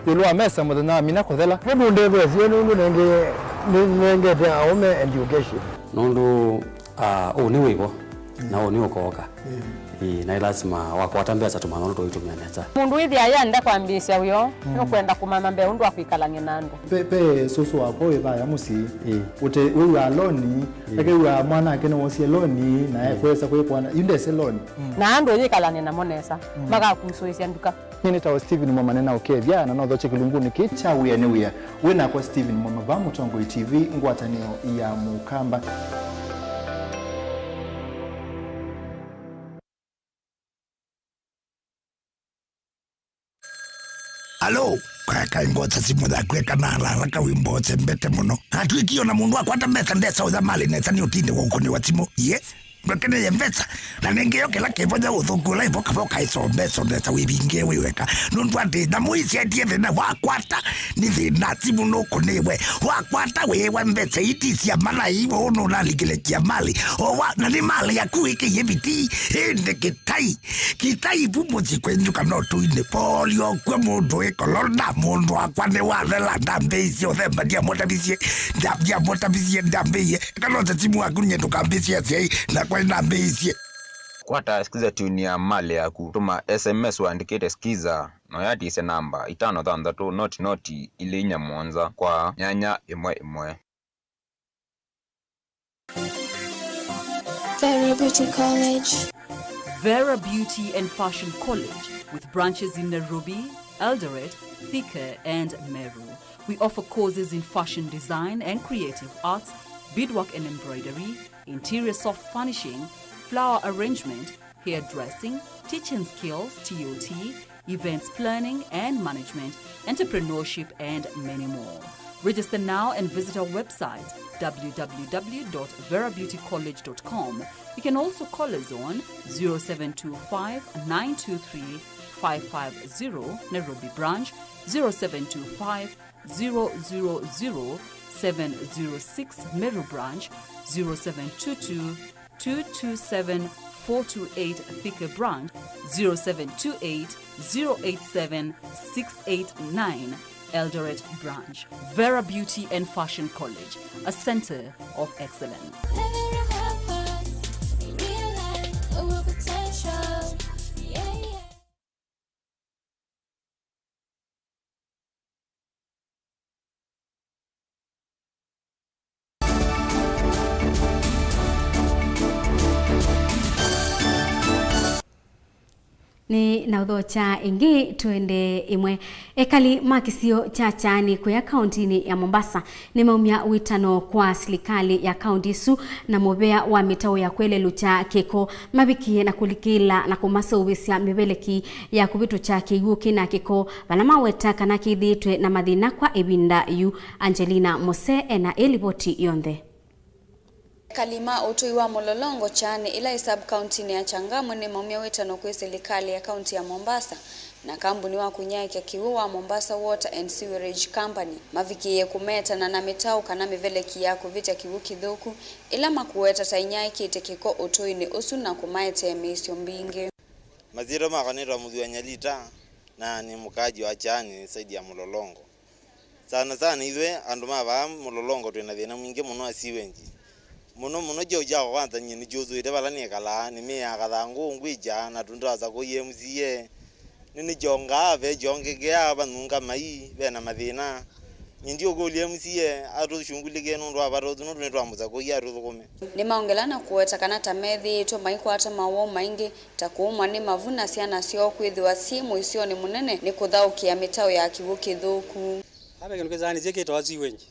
ĩũlũ wa mesa mũthenya wa mina kũthela. Nũndũndetheesye nũndũ nenge-, nĩnengete aũme education. Nũndũ, ah, ũũ nĩ wĩvo, na ũũ nĩ ũkooka. Ĩĩ, na ĩ lasima wakwata mbesa tũmanya ũndũ tũitũmĩa nesa. Mũndũ wĩthĩa yenda kwambĩĩsya wĩoo, nũkwenda kũmanya mbee ũndũ wa kwĩkalany'a na andũ. Pe, pe sũsũ wakwa wĩ vaya mũsyĩ. Ĩĩ. Ũte, wĩw'aa loni, ĩĩ, akew'aa mwana ake nĩwosie loni, na ekwesa kwĩkwana, yu ndese loni. Na andũ yĩkalany'a namo nesa, makakusũĩsya nduka. Nyie nĩtawa Stephen Mwamane na ũkethya na nothokye kĩlungunĩ kĩĩ kya wĩa nĩ wĩa. Wĩ nakwa Stephen Mwama vaa Mũtongoi T V, ngwatanĩo ya Mũkamba. Alo, kaeka ngwata simũ yaku eka na haraka wĩmbo ũsembete mũno. Atwĩkie ona mũndũ akwata mbesa ndesa ũya malĩ nesa nĩ ũtinde wa ũkũnĩwa simũ. Ye? Ndwekeneye mbesa, na nĩngĩ yo kĩla kĩvonya ũthũku ũla ĩvoka voka ĩsombe, sondesa wĩvinge wĩ weka. Nũndũ atĩ nyamũ isyatie thĩna wakwata, nĩ thĩna simũ nũkũnĩwe. Wakwata wĩĩwa mbesa iti sya malai, ũũ nũnalikĩle kia mali. Owa, na nĩ mali yaku wĩkĩie vitii, ĩndĩ kĩtai. Kĩtai vu mũsyĩ kwenyu kana ũtũinĩ. Polio kwĩ mũndũ wĩ kolonda, mũndũ wakwa nĩ wathela, ndambĩĩisye ũthemba, ndiamũtavisye, nda-, ndiamũtavisye, ndambĩĩie. Kana ũte simũ waku nyie ndũkambĩsye asyai, nakwa nĩnambĩĩisye. Kwata Skiza tune ya mali yaku, tũma S M S ũandĩkĩte Skiza, na ũyatisye namba itano thanthatũ noti noti ilĩ inya mũonza kwa nyanya ĩmwe ĩmwe. Vera Beauty College. Vera Beauty and Fashion College, with branches in Nairobi, Eldoret, Thika, and Meru. We offer courses in fashion design and creative arts, beadwork and embroidery, interior soft furnishing, flower arrangement, hairdressing, teaching skills, T O T, events planning and management, entrepreneurship, and many more. Register now and visit our website, w w w dot vera beauty college dot com. You can also call us on zero seven two five, nine two three, five five zero, Nairobi branch, zero seven two five, zero zero zero, seven zero six, Meru branch, zero seven two two, two two seven, four two eight, Thika branch, zero seven two eight, zero eight seven, six eight nine, Eldoret branch. Vera Beauty and Fashion College, a center of excellence. Nĩ na ũthokya ĩngĩ, twende ĩmwe. Ekali ma kĩsio kya Kyani kũya kaũntinĩ ya Mombasa nĩmaumya wĩtano kwa silikalĩ ya kaũnti ĩsu na mũvea wa mĩtaũ ya kwelelũkya kĩko mavikie na kũlikĩla na kũmaseũvĩsya mĩveleki ya kũvĩtũkya kĩw'ũ kĩna kĩko, vala maweta kana kĩthĩĩtwe na mathĩna kwa ĩvinda yu. Angelina Mose ena ĩ livoti yonthe. Ekali ma ũtũi wa Mũlolongo Kyani, ĩla ĩ sub-kauntinĩ ya Changamwe, nĩmaumya wĩtano kwĩ silikalĩ ya kaunti ya Mombasa na kambuni wa kũnyaĩĩkya kĩw'ũ wa Mombasa Water and Sewerage Company, mavikĩĩe kũmetana na mĩtaũ kana mĩveleki ya kũvĩtya kĩw'ũ kĩthũku, ĩla makũweta ta inyaĩĩkĩte kĩko ũtũinĩ ũsu na kũmaetee mĩisyo mbingĩ. Masyĩtwa makwa nĩtwa Mũthua Nyalita, na nĩ mũkaaji wa Kyani, side ya Mũlolongo. Sana sana ithyĩ andũ ma vaa Mũlolongo twĩ na thĩna mwingĩ mũno wa sewage. Mũno mũno kyaũ kya kwanza nyie nĩkyũthũĩte vala nĩkalaa, nĩmĩaa kathangũ ngwĩkya na tũndũ twa Sakoi M C A. Nĩnĩkyongaa, ve kyongekea, vanunga mai, ve na mathĩna. Nyie ndiũkũlya M C A atũshungulikie nũndũ wa vata ũsu, nũndũ nĩtwamũsakũie atũthũkũme. Nĩmaongela na kũweta kana ta methĩĩtwe maikwata mawau maingĩ ta kũũmwa nĩ mavu na syana syoo kwĩthĩwa syĩ mũisyonĩ mũnene nĩ kũthaũkĩa mĩtaũ ya kĩw'ũ kĩthũku. Ava kĩndũ kĩsaanĩsye kĩtawa sewage.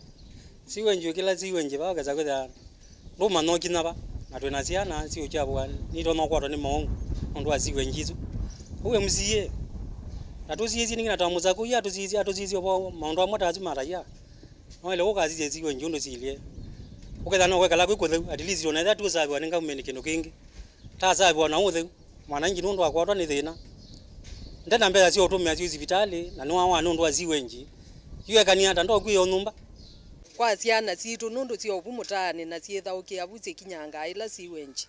Sewage, ũkĩla sewage vaa ũkesa kwĩthĩa ndũmanya ũkinya va, na twĩ na syana siũkyavũa, nitonya ũkwatwa nĩ maũngũ nũndũ wa sewage isu. Ũu M C A, na tũsisye nĩngĩ na ta mũsakũi atũsisye, atũsisye ũvoo maũndũ amwe ta asu mataia. Noĩle ũkasisye sewage ũndũ silye. Ũkethĩa no kwekala kwĩ kũtheu, at least ona ethĩa tũsavĩwa nĩ government kĩndũ kĩngĩ. Tasavĩwa na ũtheu. Mwananchi nũndũ akwatwa nĩ thĩna. Nde na mbesa sya ũtũmĩa syĩ sivitalĩ, na nĩwawa nũndũ wa sewage. Yu ekanie ata ndokwĩe o nyũmba? Kwa syana sitũ nũndũ syovu mũtaanĩ na syĩthaũkĩa vu syĩkinyangaa ĩla sewage.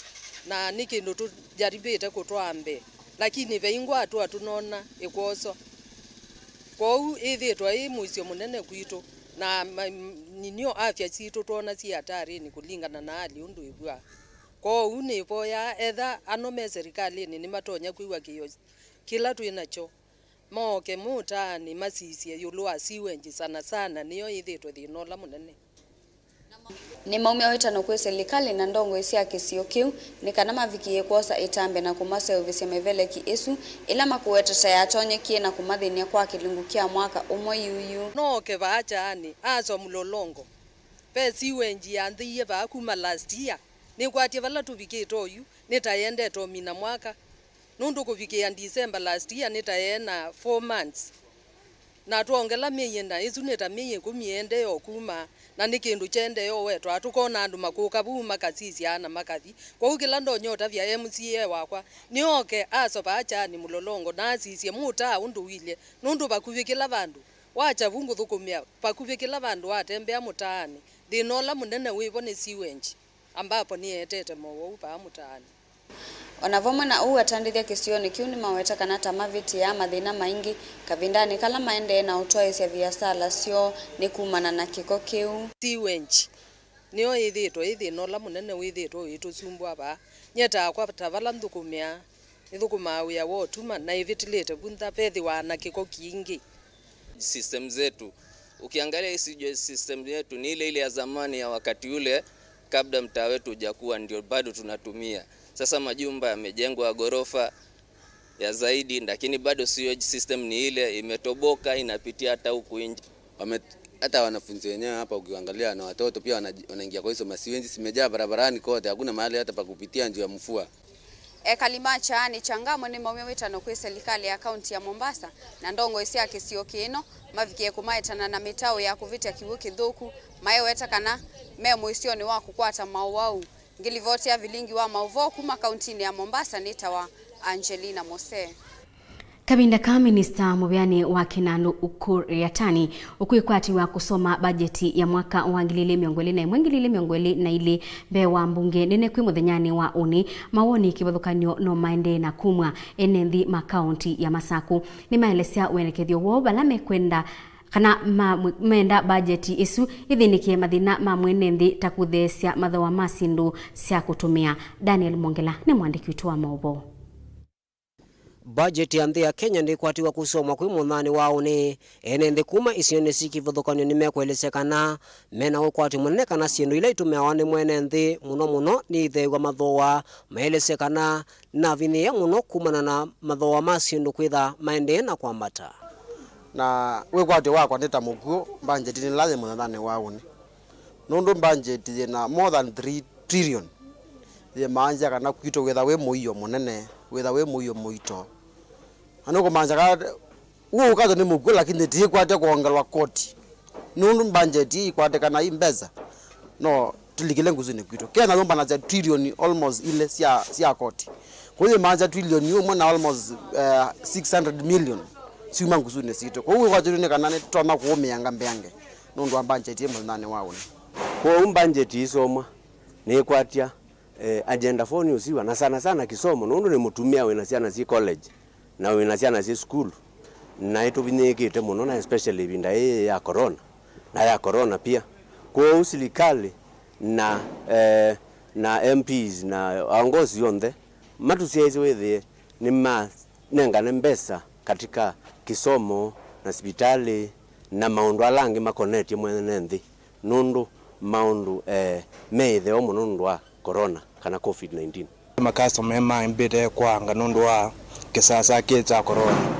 Na nĩ kĩndũ tũjaribĩte kũtwaa mbee, lakini ve ingwa atũa tũnona ĩkwoswa. Kwoou ĩthĩĩtwe ĩ mũisyo mũnene kwitũ, na ma-, ninio afya sitũ twona syĩ hatarinĩ kũlingana na hali ũndũ ĩvw'aa. Kwoou nĩvoyaa etha ano me serikalĩnĩ nĩmatonya kwĩw'a kĩĩo kĩla twĩ nakyo, mooke mũtaanĩ masisye ĩũlũ wa sewage sana sana, nĩyo ĩthĩĩtwe thĩna ũla mũnene. Nĩmaumya wĩtano kwĩ silikalĩ na ndongoi sya kĩsio kĩu nĩ kana mavikĩe kwosa ĩtambe na kũmaseũvĩsya mĩveleki ĩsu ĩla makũweta ta yatonyekie na kũmathĩny'a kwa kĩlungu kya mwaka ũmwe yu yu. Nooke vaa kyaanĩ, aswa Mlolongo. Ve sewage yanthĩie vaa kuma last year. Nĩkwatye vala tũvikĩte oyu, nĩtaendete ũmina mwaka, nũndũ kũvikĩa December last year nĩtaee na four months. Na twongela myei ĩna, ĩsu nĩ ta myei ĩkũmi ĩendee o kuma, na nĩ kĩndũ kyaendee o wetwa, tũkona andũ makũka vu makasisya na makathi. Kwoou kĩla ndonya ũtavya M C A wakwa, nĩoke asova kyaanĩ Mlolongo na asisye mũtaa ũndũ ũilye, nũndũ vakuvĩ kĩla vandũ. Wakya vu ngũthũkũmĩa, vakuvĩ kĩla vandũ watembea mũtaanĩ, thĩna ũla mũnene wĩvo nĩ sewage. Ambapo nĩetete mowau vaa mũtaanĩ. O na vamwe na ũu, atandĩthya kĩsionĩ kĩu nĩmaweta kana ta mavĩtĩaa mathĩna maingĩ kavindanĩ kala maendee na ũtwaĩĩsya viasala syoo nĩ kumana na kĩko kĩu. Sewage nĩyo ĩthĩĩtwe ĩ thĩna ũla mũnene wĩthĩĩtwe ũitũsumbũa vaa. Nyie takwa ta vala nthũkũmĩaa, nĩthũkũmaa wĩa wa ũtuma na ĩvĩtĩlĩte vu nza vethĩwaa na kĩko kingĩ. System zetu, ukiangalia hii sewage system yetu ni ile ile ya zamani ya wakati ule, kabla mtaa wetu hujakuwa, ndio bado tunatumia. Sasa majumba yamejengwa ya ghorofa ya zaidi, lakini bado sewage system ni ile, imetoboka, inapitia hata huku nje. Wame-, hata wanafunzi wenyewe hapa ukiangalia na watoto pia wana-, wanaingia kwa hizo masiwenji, zimejaa barabarani kote, hakuna mahali hata pa kupitia juu ya mvua. Ekali ma kyaanĩ kya Ngamwe nĩmaumya wĩtano kwĩ silikalĩ ya kaunti ya Mombasa na ndongoi sya kĩsio kĩno mavikĩe kũmaetana na mĩtaũ ya kũvĩtya kĩw'ũ kĩthũku, maiweta kana me mũisyonĩ wa kũkwata maũwau. Ngĩlivoti ya vilingi wa maũvoo kuma kauntinĩ ya Mombasa nĩtawa Angelina Mose. Kavinda ka minista mũvĩanĩ wa kĩnandũ Ukur Yatani ũkwĩkwatĩw'a kũsoma mbajeti ya mwaka wa ngili ilĩ mĩongo ĩlĩ na ĩmwe, ngili ilĩ mĩongo ĩlĩ na ilĩ mbee wa mbunge nene kwĩ mũthenyanĩ wa ũnĩ, mawoni kĩvathũkany'o no maendee na kumw'a. Ene nthĩ ma kaunti ya Masaku nĩmaelesya wendekethyo woo vala mekwenda kana ma-, menda mbajeti ĩsu ĩthĩnĩkĩe mathĩna ma mwene nthĩ ta kũtheesya mathooa ma syĩndũ sya kũtũmĩa. Daniel Mwongela nĩ mũandĩki witũ wa maũvoo. Mbajeti ya nthĩ ya Kenya ndĩkwatĩw'a kũsomwa kwĩ mũthenyanĩ wa ũnĩ. Ene nthĩ kuma isionĩ syĩ kĩvathũkany'o nĩmekwelesya kana mena ũkwati mũnene kana syĩndũ ila itũmĩawa nĩ mwene nthĩ mũno mũno nĩitheew'a mathooa. Maelesya kana navinyĩĩa mũno kumana na mathooa ma syĩndũ kwĩtha maendee na kwambata. Na wĩkwatyo wakwa nĩ ta mũkw'ũ mbanjetinĩ ĩla yĩ mũthenyanĩ wa ũnĩ. Nũndũ mbanjeti yĩna more than three trillion, yĩmaanisya kana kwitũ wĩtha wĩ mũio mũnene, wĩtha wĩ mũio mũito. Na nũkũmaanisya kana ũũ ũkatwa nĩ mũkw'ũ, lakini tĩĩkwatya kwongelwa koti. Nũndũ mbanjeti ĩĩ ĩkwatĩkana ĩ mbesa, no tũlikĩle ngusunĩ kwitũ. Kenya yũmbanasya trillion almost ilĩ sya, sya koti. Kwoou yĩmaanisya trillion ũmwe na almost, eh, six hundred million syuma ngusunĩ sitũ. Kwoou wĩkwatyo nĩ kana nĩtũtonya kũũmĩanga mbeange nũndũ wa mbanjeti ĩ mũthenyanĩ wa ũnĩ. Kwoou mbanjeti ĩisomwa nĩĩkwatya, eh, agenda four nĩũsiwa, na sana sana kĩsomo, nũndũ nĩ mũtumĩa wĩna syana syĩ college na wĩna syana syĩ sukulu, na ĩtũvinyĩĩkĩte mũno, na especially ĩvinda yĩĩ ya corona, na ya corona pia. Kwoou silikalĩ na, eh, Na M Ps na aongozi onthe matũsyaĩĩsye wĩthĩe nĩmanengane mbesa katika kĩsomo na sivitalĩ na maũndũ ala angĩ makonetye mwene nthĩ, nũndũ maũndũ, eh, me ĩtheo mũno nũndũ wa corona kana covid nineteen. Makasitoma maimbĩte kwaanga nũndũ wa kĩsasa kĩĩ kya corona.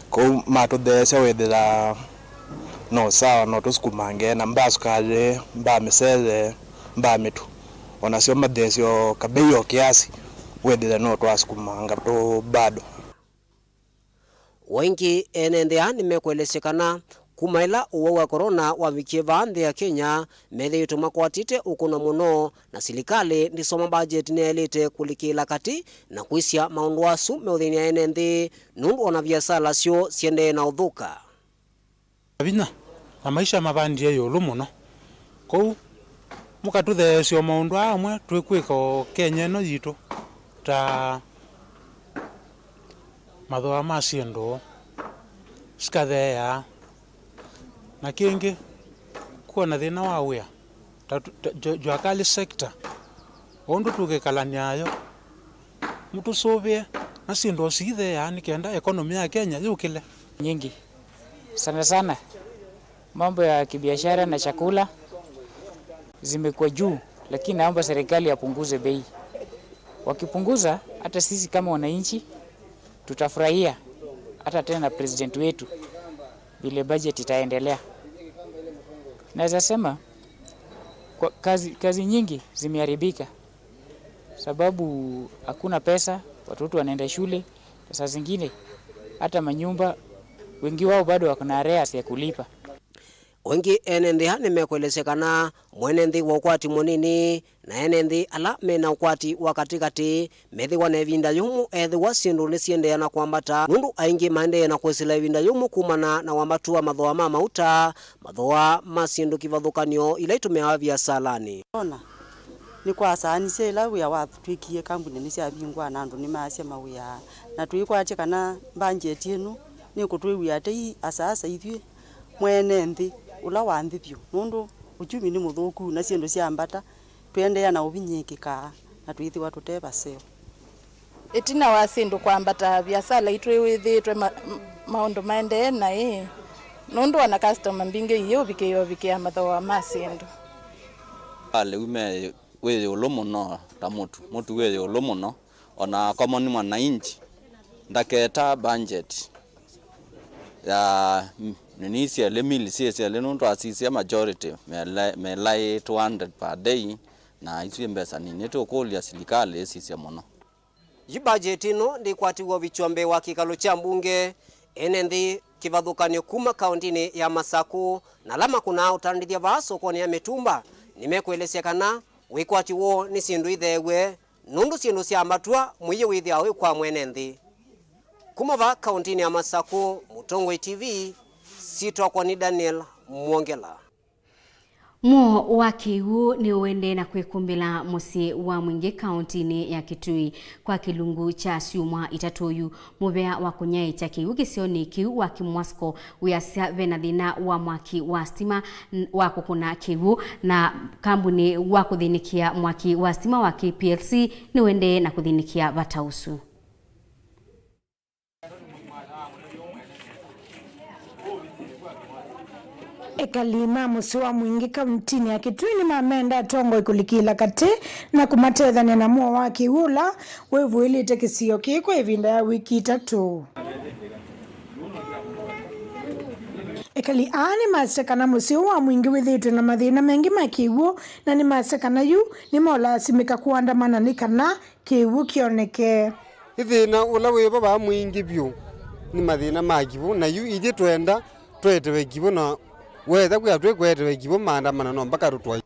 Kwoou matũtheesya wĩthĩa no sawa, no tũsukumange na mbaa sukalĩ, mbaa mĩsele, mbaa mĩtu. O nasyo matheesye o kabei o kĩasi, wĩthĩa no twasukumanga tũ bado. O ĩngĩ, ene nthĩ aa nĩmekũelesya kana kuma ĩla ũwau wa corona wavikie vaa nthĩ ya Kenya, methĩĩtwe makwatĩte ũkũno mũno, na silikalĩ ndĩsoma mbajeti nĩyaĩlĩte kũlikĩĩla katĩ na kwĩsya maũndũ asu meũthĩny'a ene nthĩ, nũndũ o na viasala syoo siendee na ũthũka. Vinya na maisha mavandie ĩũlũ mũno. Kwoou mũkatũtheesya o maũndũ aa amwe twĩkwĩka o Kenya ĩno yitũ, ta mathooa ma syĩndũ sikatheea, na kĩngĩ, kuwa na thĩna wa wĩa, ta tu-, ta, jua-, jua kali sector, o ũndũ tũkĩkalany'a nayo, mũtũsũvĩe na syĩndũ o siitheea nĩ kenda economy ya Kenya yũkĩle. Nyingi. Sana sana, mambo ya kibiashara na chakula zimekuwa juu, lakini naomba serikali yapunguze bei. Wakipunguza, hata sisi kama wananchi tutafurahia, hata tena president wetu, vile budget itaendelea. Naweza sema, kwa kazi, kazi nyingi zimeharibika, sababu hakuna pesa, watoto wanaenda shule, na saa zingine hata manyumba, wengi wao bado wako na arrears ya kulipa. O ĩngĩ, ene nthĩ aa nĩmekũelesya kana mwene nthĩ wa ũkwati mũnini na ene nthĩ ala me na ũkwati wa katĩkatĩ methĩwa na ĩvinda yũmũ ethĩwa syĩndũ nĩsiendeea na kwambata, nũndũ aingĩ maendee na kwĩsĩla ĩvinda yũmũ kumana na wambatu wa mathooa ma mauta, mathooa ma syĩndũ kĩvathũkany'o ila itũmĩawa viasalanĩ. Ona nĩkwasaanisye ĩla wĩa watw'ĩkie kambuni nĩsyavingũa na andũ nĩmaasya mawĩa, na tũikwatya kana mbanjeti ĩno nĩkũtwĩw'ĩa tei asaasa ithyĩ mwene nthĩ ũla wa nthĩ vyũ, nũndũ uchumi nĩ mũthũku na syĩndũ syambata, twĩendeea na ũvinyĩĩkĩkaa na twĩthĩwa tũte vaseo. Ĩtina wa syĩndũ kwambata, viasala itwĩw'ĩthĩĩtwe ma-, m-, maũndũ maendee naĩ, nũndũ ona customer mbingĩ iyĩ ũvikĩĩa ũvikĩa mathooa ma syĩndũ. Alĩu me wĩ ĩũlũ mũno ta mũtu, mũtu wĩ ĩũlũ mũno, ona common mwananchi ndaketa budget ya, mm, nini syelĩ, mili syĩ syelĩ, nũndũ asisya majority melaĩ two hundred per day, na isu mbesa nini. Nĩtũkũlya silikalĩ ĩsisye mũno. Yu mbajeti ĩno ndĩkwatiw'a ũvikywa mbee wa kĩkalo kya mbunge, ene nthĩ kĩvathũkany'o kuma kaũntĩnĩ ya Masakũ na ala makũnaa ũtandĩthya vaa sokonĩ ya mĩtumba nĩmekũelesya kana wĩkwati woo nĩ syĩndũ itheew'e, nũndũ syĩndũ syambatw'a mũio wĩthĩawa wĩ kwa mwene nthĩ. Kuma vaa kaũntĩnĩ ya Masakũ, Mũtongoi T V, syĩtwa kwa nĩ Daniel Mwongela. Mũo wa kĩw'ũ nĩũendee na kwĩkũmbĩla mũsyĩ wa Mwingĩ kaũntĩnĩ ya Kitui kwa kĩlungu kya syumwa itatũ yu. Mũvea wa kũnyaĩĩkya kĩw'ũ kĩsionĩ kĩu wa Kimwasco wĩasya vena thĩna wa mwaki wa sitima n-, wa kũkũna kĩw'ũ, na kambunĩ wa kũthĩnĩkĩa mwaki wa sitima wa K P L C nĩũendee na kũthĩnĩkĩa vata ũsu. Ekali ma mũsyĩ wa Mwingĩ kauntinĩ ya Kitui nĩmamenda atongoi kũlikĩla katĩ na kũmatethany'a na mũo wa kĩw'ũ ũla wĩvũĩlĩte kĩsio kĩĩ kwa ĩvinda ya wiki itatũ. Ekali aa nĩmasya kana mũsyĩ ũũ wa Mwingĩ wĩthĩĩtwe na mathĩna maingĩ ma kĩw'ũ, na nĩmasya kana yu nĩmaũlaasimĩka kũandamana nĩ kana kĩw'ũ kĩoneke. Nĩ thĩna ũla wĩ vo vaa mwingĩ vyũ, nĩ mathĩna ma kĩw'ũ, na yu ithyĩ twenda twetewe kĩw'ũ, na wetha kwĩa twĩkwetewe kĩw'ũ, maandamano no mpaka tũtwae.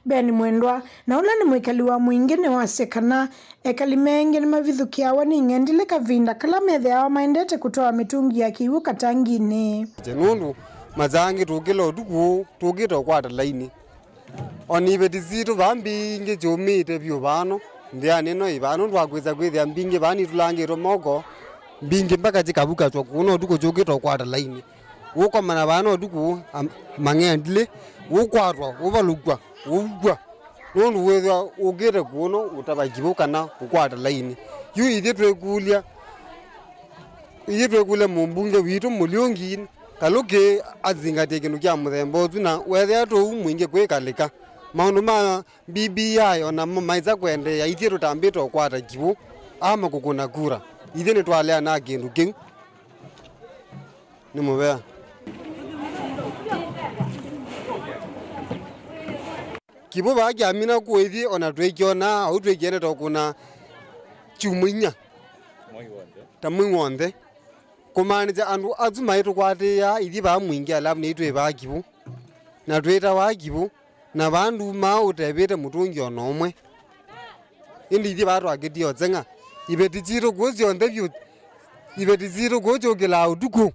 Ben Mwendwa, na ũla nĩ mwĩkali wa Mwingĩ, nĩwasya kana ekali me aingĩ nĩmavithũkĩawa nĩ ing'endilĩ kavinda kala methĩawa maendete kũtwaa mĩtũngi ya kĩw'ũ katanginĩ. Nũndũ masaa angĩ tũkĩla ũtukũ, tũkĩte ũkwata laini. O na iveti sitũ vaa mbingĩ syũmĩte vyũ vano, nthĩanĩ ĩno ĩ vaa, nũndũ wa kwĩsa kwĩthĩa mbingĩ vaa nitũlangĩtwe moko, mbingĩ mpaka syĩkavukaswa kũu, no ũtukũ syũkĩte ũkwata laini. Ũkomana vaa no ũtukũ, am-, mang'endilĩ, ũkwatwa, ũvalũkw'a, ũukw'a. Nũndũ wĩthwa ũkĩte kũno ũtava kĩw'ũ kana ũkwata laini. Yu ithyĩ twĩkũlya, ithyĩ twĩkũlya mũmbunge witũ Mũliũngi kalũkĩ azingatie kĩndũ kya mũthemba ũsu, na wethĩa tũu mwingĩ kwĩkalĩka. Maũndũ ma B B I o namo maisa kwendeea, ithyĩ tũtambĩte ũkwata kĩw'ũ ama kũkũna kura. Ithyĩ nĩtwaleana na kĩndũ kĩu. Nĩ mũvea. Kĩw'ũ vaa kyamina kũũ ithyĩ, o na twĩkyonaa, ũu twĩkyendete o kũna kyumwa inya ta mwei w'onthe. Kũmaanisya andũ asu maitũkwatĩĩaa ithyĩ vaa mwingĩ, alavu nĩitwĩvaa kĩw'ũ, na twĩtawaa kĩw'ũ, na vaa ndumaa ũtevĩte mũtũngi o na ũmwe. Ĩndĩ ithyĩ vaa twakĩtie ũseng'a. Iveti sitũ kũũ syonthe vyũ, iveti sitũ kũũ syũkĩlaa ũtukũ.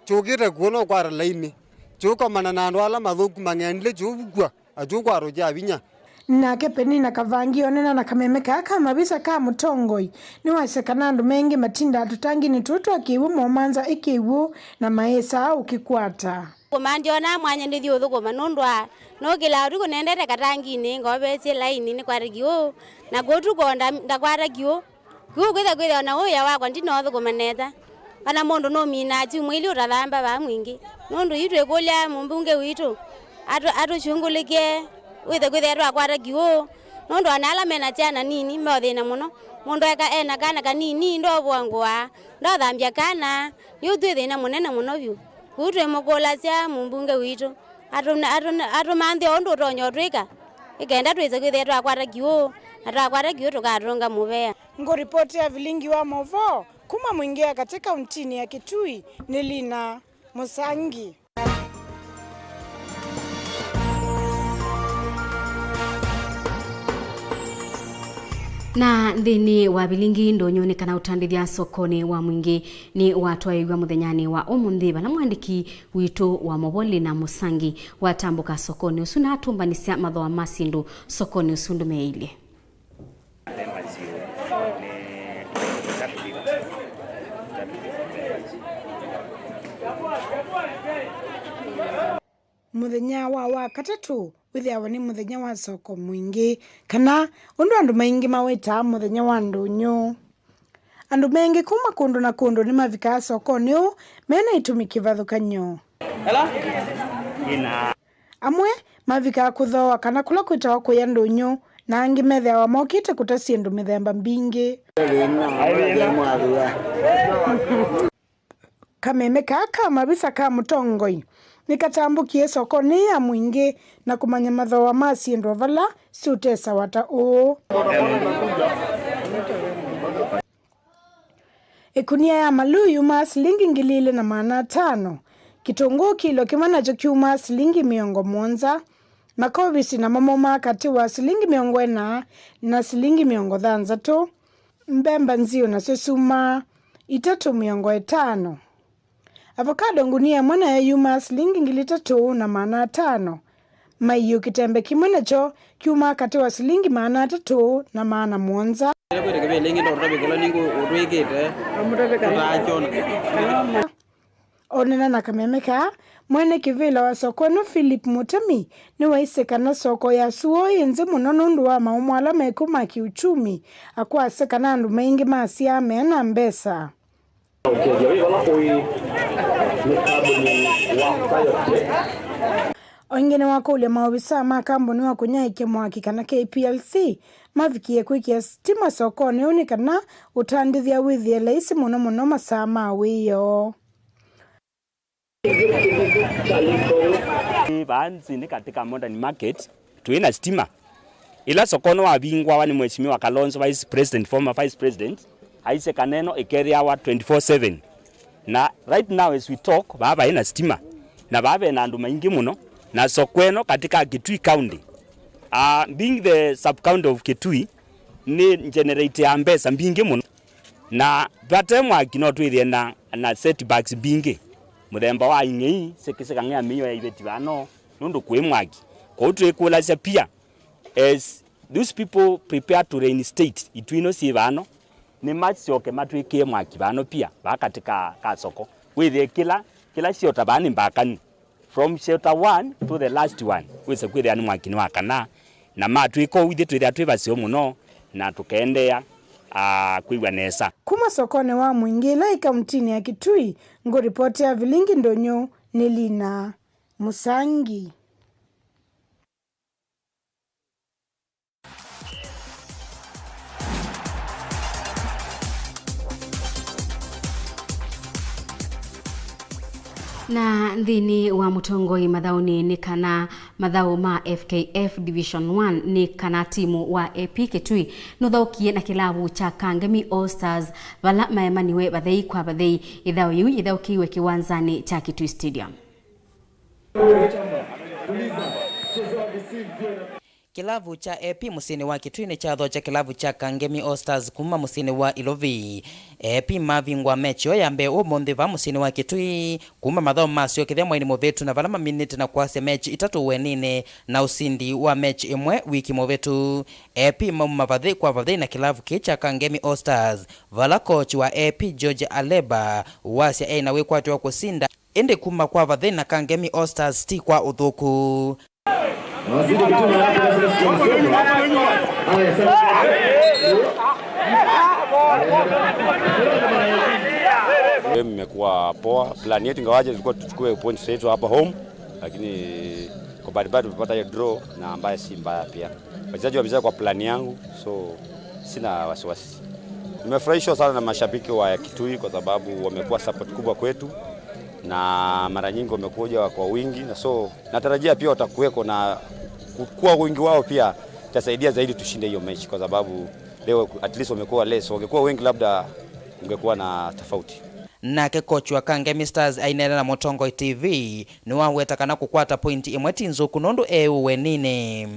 Kyũkĩte kũũ no kwata laini. Kyũkomana na andũ ala mathũku mang'endile kyũvukwa, na kyũkwatũkya vinya. Nake Penina Kavangi onena na kameme kaa ka mavisa ka mũtongoi, nĩwasya kana andũ maingĩ matindaa tũtanginĩ tũu twa kĩw'ũ momanza ĩ kĩw'ũ na mayĩsaa ũkĩkwata. Kũmandyona mwanya ndĩthi ũthũkũma nũndũ wa nũkĩlaa ũtukũ nendete katanginĩ ngoveesye laini nĩkwata kĩw'ũ, na kũtukũ ndakwata kĩw'ũ. Kĩw'ũ kwĩtha kwĩthĩwa na wĩa wakwa ndinothũkũma nesa. Kana mũndũ nũminaa syumwa ilĩ ũtathamba vaa mwingĩ. Nũndũ yu twĩkũlya mũmbunge witũ atũ- atũshungũlĩkye wĩthe kwĩthĩa twakwata kĩw'ũ. Nũndũ ona ala mena syana nini meũthĩna mũno. Mũndũ eka ena kana kanini ndovũa ngũa, ndothambya kana. Yu twĩ thĩna mũnene mũno vyũ. Kũu twĩmũkũlasya mũmbunge witũ atũ- atũ- atũmanthĩe ũndũ ũtonya ũtwĩka, ĩkenda twĩse kwĩthĩa twakwata kĩw'ũ, na twakwata kĩw'ũ tũkatũnga mũvea. Ngũripoti ya vilingi wa movoo kuma Mwingĩ ya katĩ kauntinĩ ya Kitui nĩ Lina Mũsangi. Na nthĩnĩ wa vilingi ndũnyũ nĩ kana ũtandĩthya sokonĩ wa Mwingĩ nĩ watwaĩw'a mũthenyanĩ wa ũmũnthĩ, vala mwandĩki witũ wa movoo Lina Mũsangi watambũka sokonĩ ũsu na atũmbanĩsya mathooa ma syĩndũ sokonĩ ũsu ndũmeĩilye. Mũthenya wa Wakatatũ wĩthĩawa nĩ mũthenya wa soko Mwingĩ, kana ũndũ andũ maingĩ mawĩtaa mũthenya wa ndũnyũ. Andũ maingĩ kuma kũndũ na kũndũ nĩmavikaa sokonĩ ũũ mena itumi kĩvathũkany'o. Amwe mavikaa kũthooa kana kũla kwĩtawa kũya ndũnyũ, na angĩ methĩawa mokĩte kũta syĩndũ mĩthemba mbingĩ. Kameme kaa ka mavisa ka mũtongoi nĩkatambũkie sokonĩ ya Mwingĩ na kũmanya mathooa ma syĩndũ o vala siũtesawa ta ũũ. Ĩkunia ya maluu yumaa silingi ngili ilĩ na maana atano, kĩtũngũũ kilo kĩmwe nakyo kyumaa silingi mĩongo mũonza, makovisi namo maumaa katĩ wa silingi mĩongo ĩna na silingi mĩongo thanthatũ, mbemba nziũ nasyo syumaa itatũ mĩongo ĩtano. Avocado ngunia ĩmwe nayo yumaa silingi ngili itatũ na maana atano. Maiũ kĩtembe kĩmwe nakyo kyumaa katĩ wa silingi maana atatũ na maana mũonza. Kwĩta kĩvĩla ĩngĩ ndotũtavye kĩla nĩngũ ũtwĩkĩte tũtaakyona. Onena na kameme kaa, mwene kĩvĩla wa soko ĩno Philip Mũtemi nĩwaisye kana soko ya Suo ĩ nzĩ mũno nũndũ wa maũmũ ala mekw'o ma kĩuchumi, akwasya kana andũ maingĩ masyaa me na mbesa. O ĩngĩ nĩwakũlya maovisaa ma kambuni wa kũnyaĩĩkya mwaki kana K P L C mavikie kwĩkĩa sitima sokonĩ ũũ nĩ kana ũtandĩthya wĩthĩe laisi mũno mũno masaa ma wĩoo. Vaa nzĩnĩ katĩ ka Modern Market, twĩ na sitima. Ĩla soko ũno wavingũawa nĩ Mheshimiwa Kalonzo, Vice President, former Vice President, aisye kana ĩno ĩkethĩawa twenty-four seven. Na right now as we talk, vaa vaĩ na sitima. Na vaa ve na andũ maingĩ mũno. Na soko ĩno katĩ ka Kitui County, uh, being the sub-county of Kitui, nĩ generate ya mbesa mbingĩ mũno. Na vate mwaki no twĩthĩe na, na setbacks mbingĩ. Mũthemba wa ing'ei, sĩkĩsĩkang'ĩa mĩio ya iveti vano, nũndũ kwĩ mwaki. Kwoou twĩkũlasya pia, as those people prepare to reinstate itũ ino syĩ vano, nĩmasyoke matwĩkĩe mwaki vano pia, vaa katĩ ka, ka soko. Wĩthĩe kĩla, kĩla shelter vaa nĩ mbakanu. From shelter one to the last one, wĩse kwĩthĩa nĩ mwaki nĩ wa kana, Na matwĩka ũu, ithyĩ twĩthĩa twĩ vaseo mũno na tũkeendeea, aa, kwĩw'a nesa. Kuma sokonĩ wa Mwingĩla ĩ kauntinĩ ya Kitui, ngũripotĩa Vilingi Ndũnyũ nĩ Lina Mũsangi. Na nthĩnĩ wa mũtongoi mathaũnĩ nĩ kana mathaũ ma F K F Division one nĩ kana timu wa A P Kitui nũthaũkie na kĩlavu kya Kangemi All Stars, vala maemaniwe vathei kwa vathei. Ĩthaũ yĩu yĩthaũkĩiwe kĩwanzanĩ kya Kitui Stadium. Kĩlavu kya A P mũsyĩnĩ wa Kitui nĩkyathokya kĩlavu kya Kangemi All Stars kuma mũsyĩnĩ wa Ilovi. A P mavingũa mechi yoo ya mbee ũmũnthĩ vaa mũsyĩnĩ wa Kitui kuma mathaũ masyokethya mwainĩ mũvĩtu, na vala maminĩte na kwasya mechi itatũ ũeninĩ na ũsindi wa mechi ĩmwe wiki mũvĩtu. A P mauma vathei kwa vathei na kĩlavu kĩĩ kya Kangemi All Stars, vala coach wa A P George Aleba wasya ena wĩkwatyo wa kũsinda, ĩndĩ kuma kwa vathei na Kangemi All Stars ti kwa ũthũku. Game imekuwa poa. Plan yetu ingawaje tulikuwa tuchukue points zetu hapa home, lakini kwa bahati mbaya tumepata hiyo draw na ambaye si mbaya pia. Wachezaji wamecheza kwa plan yangu, so sina wasiwasi. Nimefurahishwa sana na mashabiki wa Kitui kwa sababu wamekuwa support kubwa kwetu, na mara nyingi wamekuja kwa wingi, na so natarajia pia watakuweko, na kukua wingi wao pia itasaidia zaidi tushinde hiyo mechi, kwa sababu leo at least wamekuwa less. Wangekuwa wengi, labda kungekuwa na tofauti. Nake coach wa Kangemi Stars aineena na Mũtongoi T V nĩwaweta kana kũkwata point ĩmwe ti nzũku nũndũ e ũeninĩ.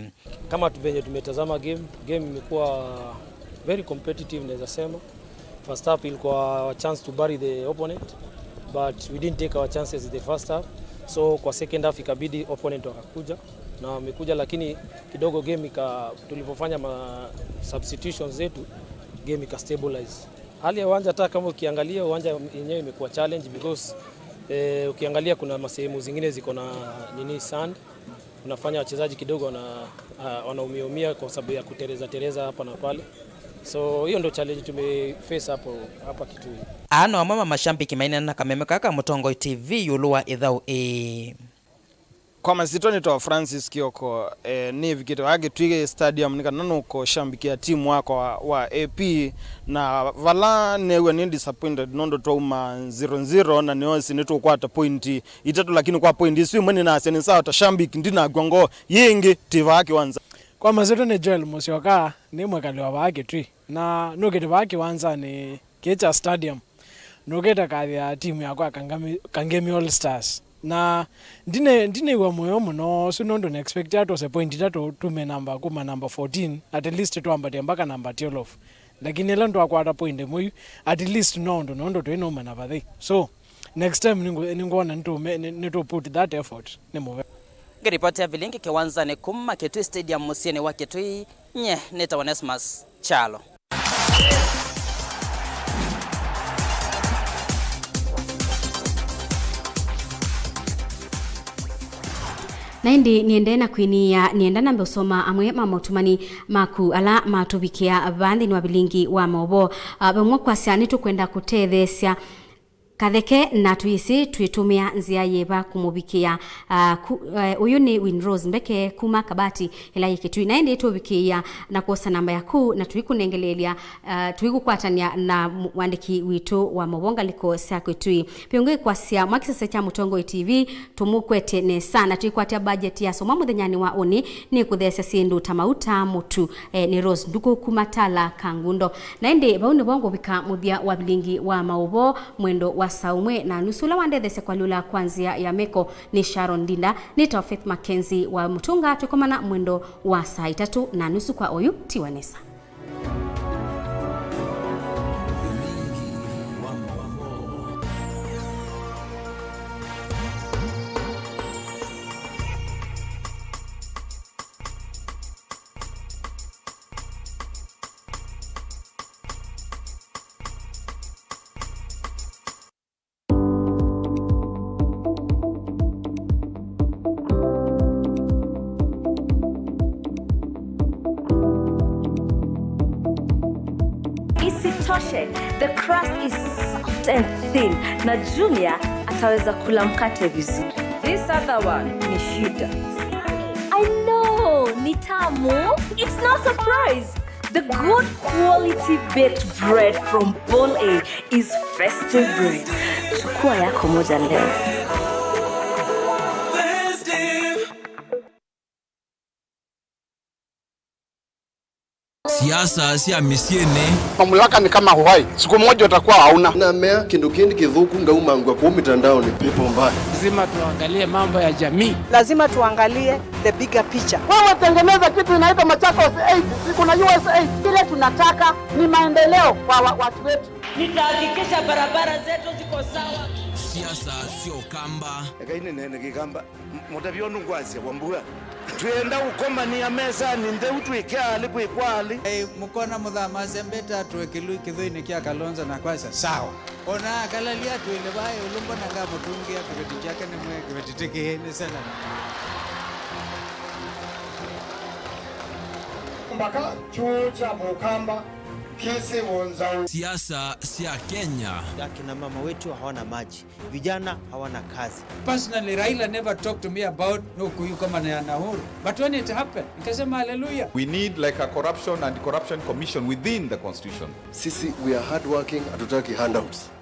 Kama tu venye tumetazama game, game imekuwa very competitive naweza sema. First half ilikuwa our chance to bury the opponent, but we didn't take our chances in the first half. So kwa second half ikabidi opponent wakakuja na wamekuja, lakini kidogo game ika, tulipofanya ma substitutions zetu, game ika stabilize. Hali ya uwanja, hata kama ukiangalia uwanja yenyewe imekuwa challenge because eh, ukiangalia kuna masehemu zingine ziko na nini, sand, unafanya wachezaji kidogo wana, ah, wanaumiaumia kwa sababu ya kutereza tereza hapa na pale. So hiyo ndo challenge tumeface hapo hapa Kitui. Aa no amwe ma mashambiki maineena na kameme kaka Mũtongoi T V ĩũlũ wa ĩthaũ ĩĩ. Kwa masitwa nĩ twa Francis Kioko, eh, nĩvikĩte vaa Kitui Stadium nĩ kana nũkũshambikĩa timu wakwa wa, wa A P, na vala nĩw'a nĩ disappointed nũndũ twauma zero zero na nĩosi nĩtũkwata point itatũ, lakini kwa point isu imwe nĩnasya nĩ sawa ta shambiki, ndinakw'a ngoo yĩngĩ tĩ vaa kĩwanza. Kwa masitwa nĩ Joel Musyoka, nĩ mwĩkali wa vaa Kitui, na nũkĩte vaa kĩwanzanĩ kĩĩ kya stadium. Nũkĩte kathĩa timu yakwa ya Kangemi, Kangemi All Stars. Na ndine, ndinew'a mũyo mũno ũsu nũndũ nĩ expectia twose point itatũ tume namba kuma namba fourteen, at least twambatĩe mpaka namba twelve. Lakini ĩla ndwakwata point ĩmwe yu, at least no ũndũ nũndũ twĩ nũma na vathei. So, next time nĩngũ-, nĩngwona nĩtũme-, nĩ, nĩtũ put that effort nĩ mũvea. Ngĩripotĩa Vilingi kĩwanzanĩ kuma Kitui Stadium mũsyĩnĩ wa Kitui, nye nĩtawa Onesmus Kyalo. Na ĩndĩ nĩendee na kwĩnĩĩa, nĩenda nambe ũsoma amwe ma maũtũmani maku ala matũvikĩa vaa nthĩnĩ wa vilingi wa maũvoo. Ah, vamwe kwasya, nĩtũkwenda kũtetheesya Katheke na tũyĩsĩ twĩtũmĩa nzĩa yĩva kũmũvikĩa. Ah, ku-, eh, ũyũ nĩ Winrose Mbeke kuma Kabati ĩla yĩ Kitui. Na ĩndĩ tũvikĩĩa na kwosa namba yaku na tũikũnengeleelya, ah, tũikũkwatanĩa na mu-, mũandĩki witũ wa maũvoo ngalĩko sya Kitui. Vĩũngĩ kwasya mwa kĩsese kya Mũtongoi T V, tũmũkwete nesa na twĩkwatya budget ya soma mũthenyanĩ wa ũnĩ nĩ kũtheesya syĩndũ ta mauta, mũtu. Eh, nĩ Rose Nduku kuma Tala Kangundo. Na ĩndĩ vau nĩvo ngũvika mũthya wa vilingi wa maũvoo mwendo wa saa ũmwe na nusu, ũla wandetheesya kũalyũla kwa nzĩa ya meko nĩ Sharon Ndinda. Nĩtawa Faith Mackenzie wa Mũtũnga, twĩkomana mwendo wa saa itatũ na nusu. Kwa oyu, tiwa nesa. Che, the crust is soft and thin. Na Junior ataweza kula mkate vizuri. This other one ni shida. I know, ni tamu. It's no surprise. The good quality baked bread from Bol A is festive bread. Chukua yako moja leo. Siasa sya mĩsyĩnĩ. Mamlaka ni kama uhai, siku moja utakuwa hauna. Na mea kindu kingi kithuku ngaumangwa kuu mitandaoni, pepo mbaya. Lazima tuangalie mambo ya jamii. Lazima tuangalie the bigger picture. Wewe tengeneza kitu inaitwa Machakos eight, siku na U S eight. Kile tunataka ni maendeleo kwa wa-, watu wetu. Nitahakikisha barabara zetu ziko sawa. Siasa sio kamba. Ekai nĩneene Kĩkamba. M-, mũtavya ũndũ ngwasya, Wambua. Twĩenda ũkomania mesanĩ ntheu twĩke alĩ kwĩkwa alĩ. Ei, mũkona mũthama asembete atũe kĩlui kĩthũinĩ kya Kalonzo na kwasya, sawa. Ona akalalia atũĩle vaa ĩũlũ, mbona ngamũtũngĩa kĩveti kyake nĩmwe kĩveti tĩkĩĩ nĩ sela. Mpaka chuo cha Mũkamba kĩsĩ wonzau. Siasa sya Kenya. Akina mama wetu hawana maji. Vijana hawana kazi. Personally, Raila never talked to me about no kuyu kama na ya Nahuru. But when it happened, nikasema hallelujah. We need, like, a corruption and corruption commission within the constitution. Sisi, we are hardworking, hatutaki handouts.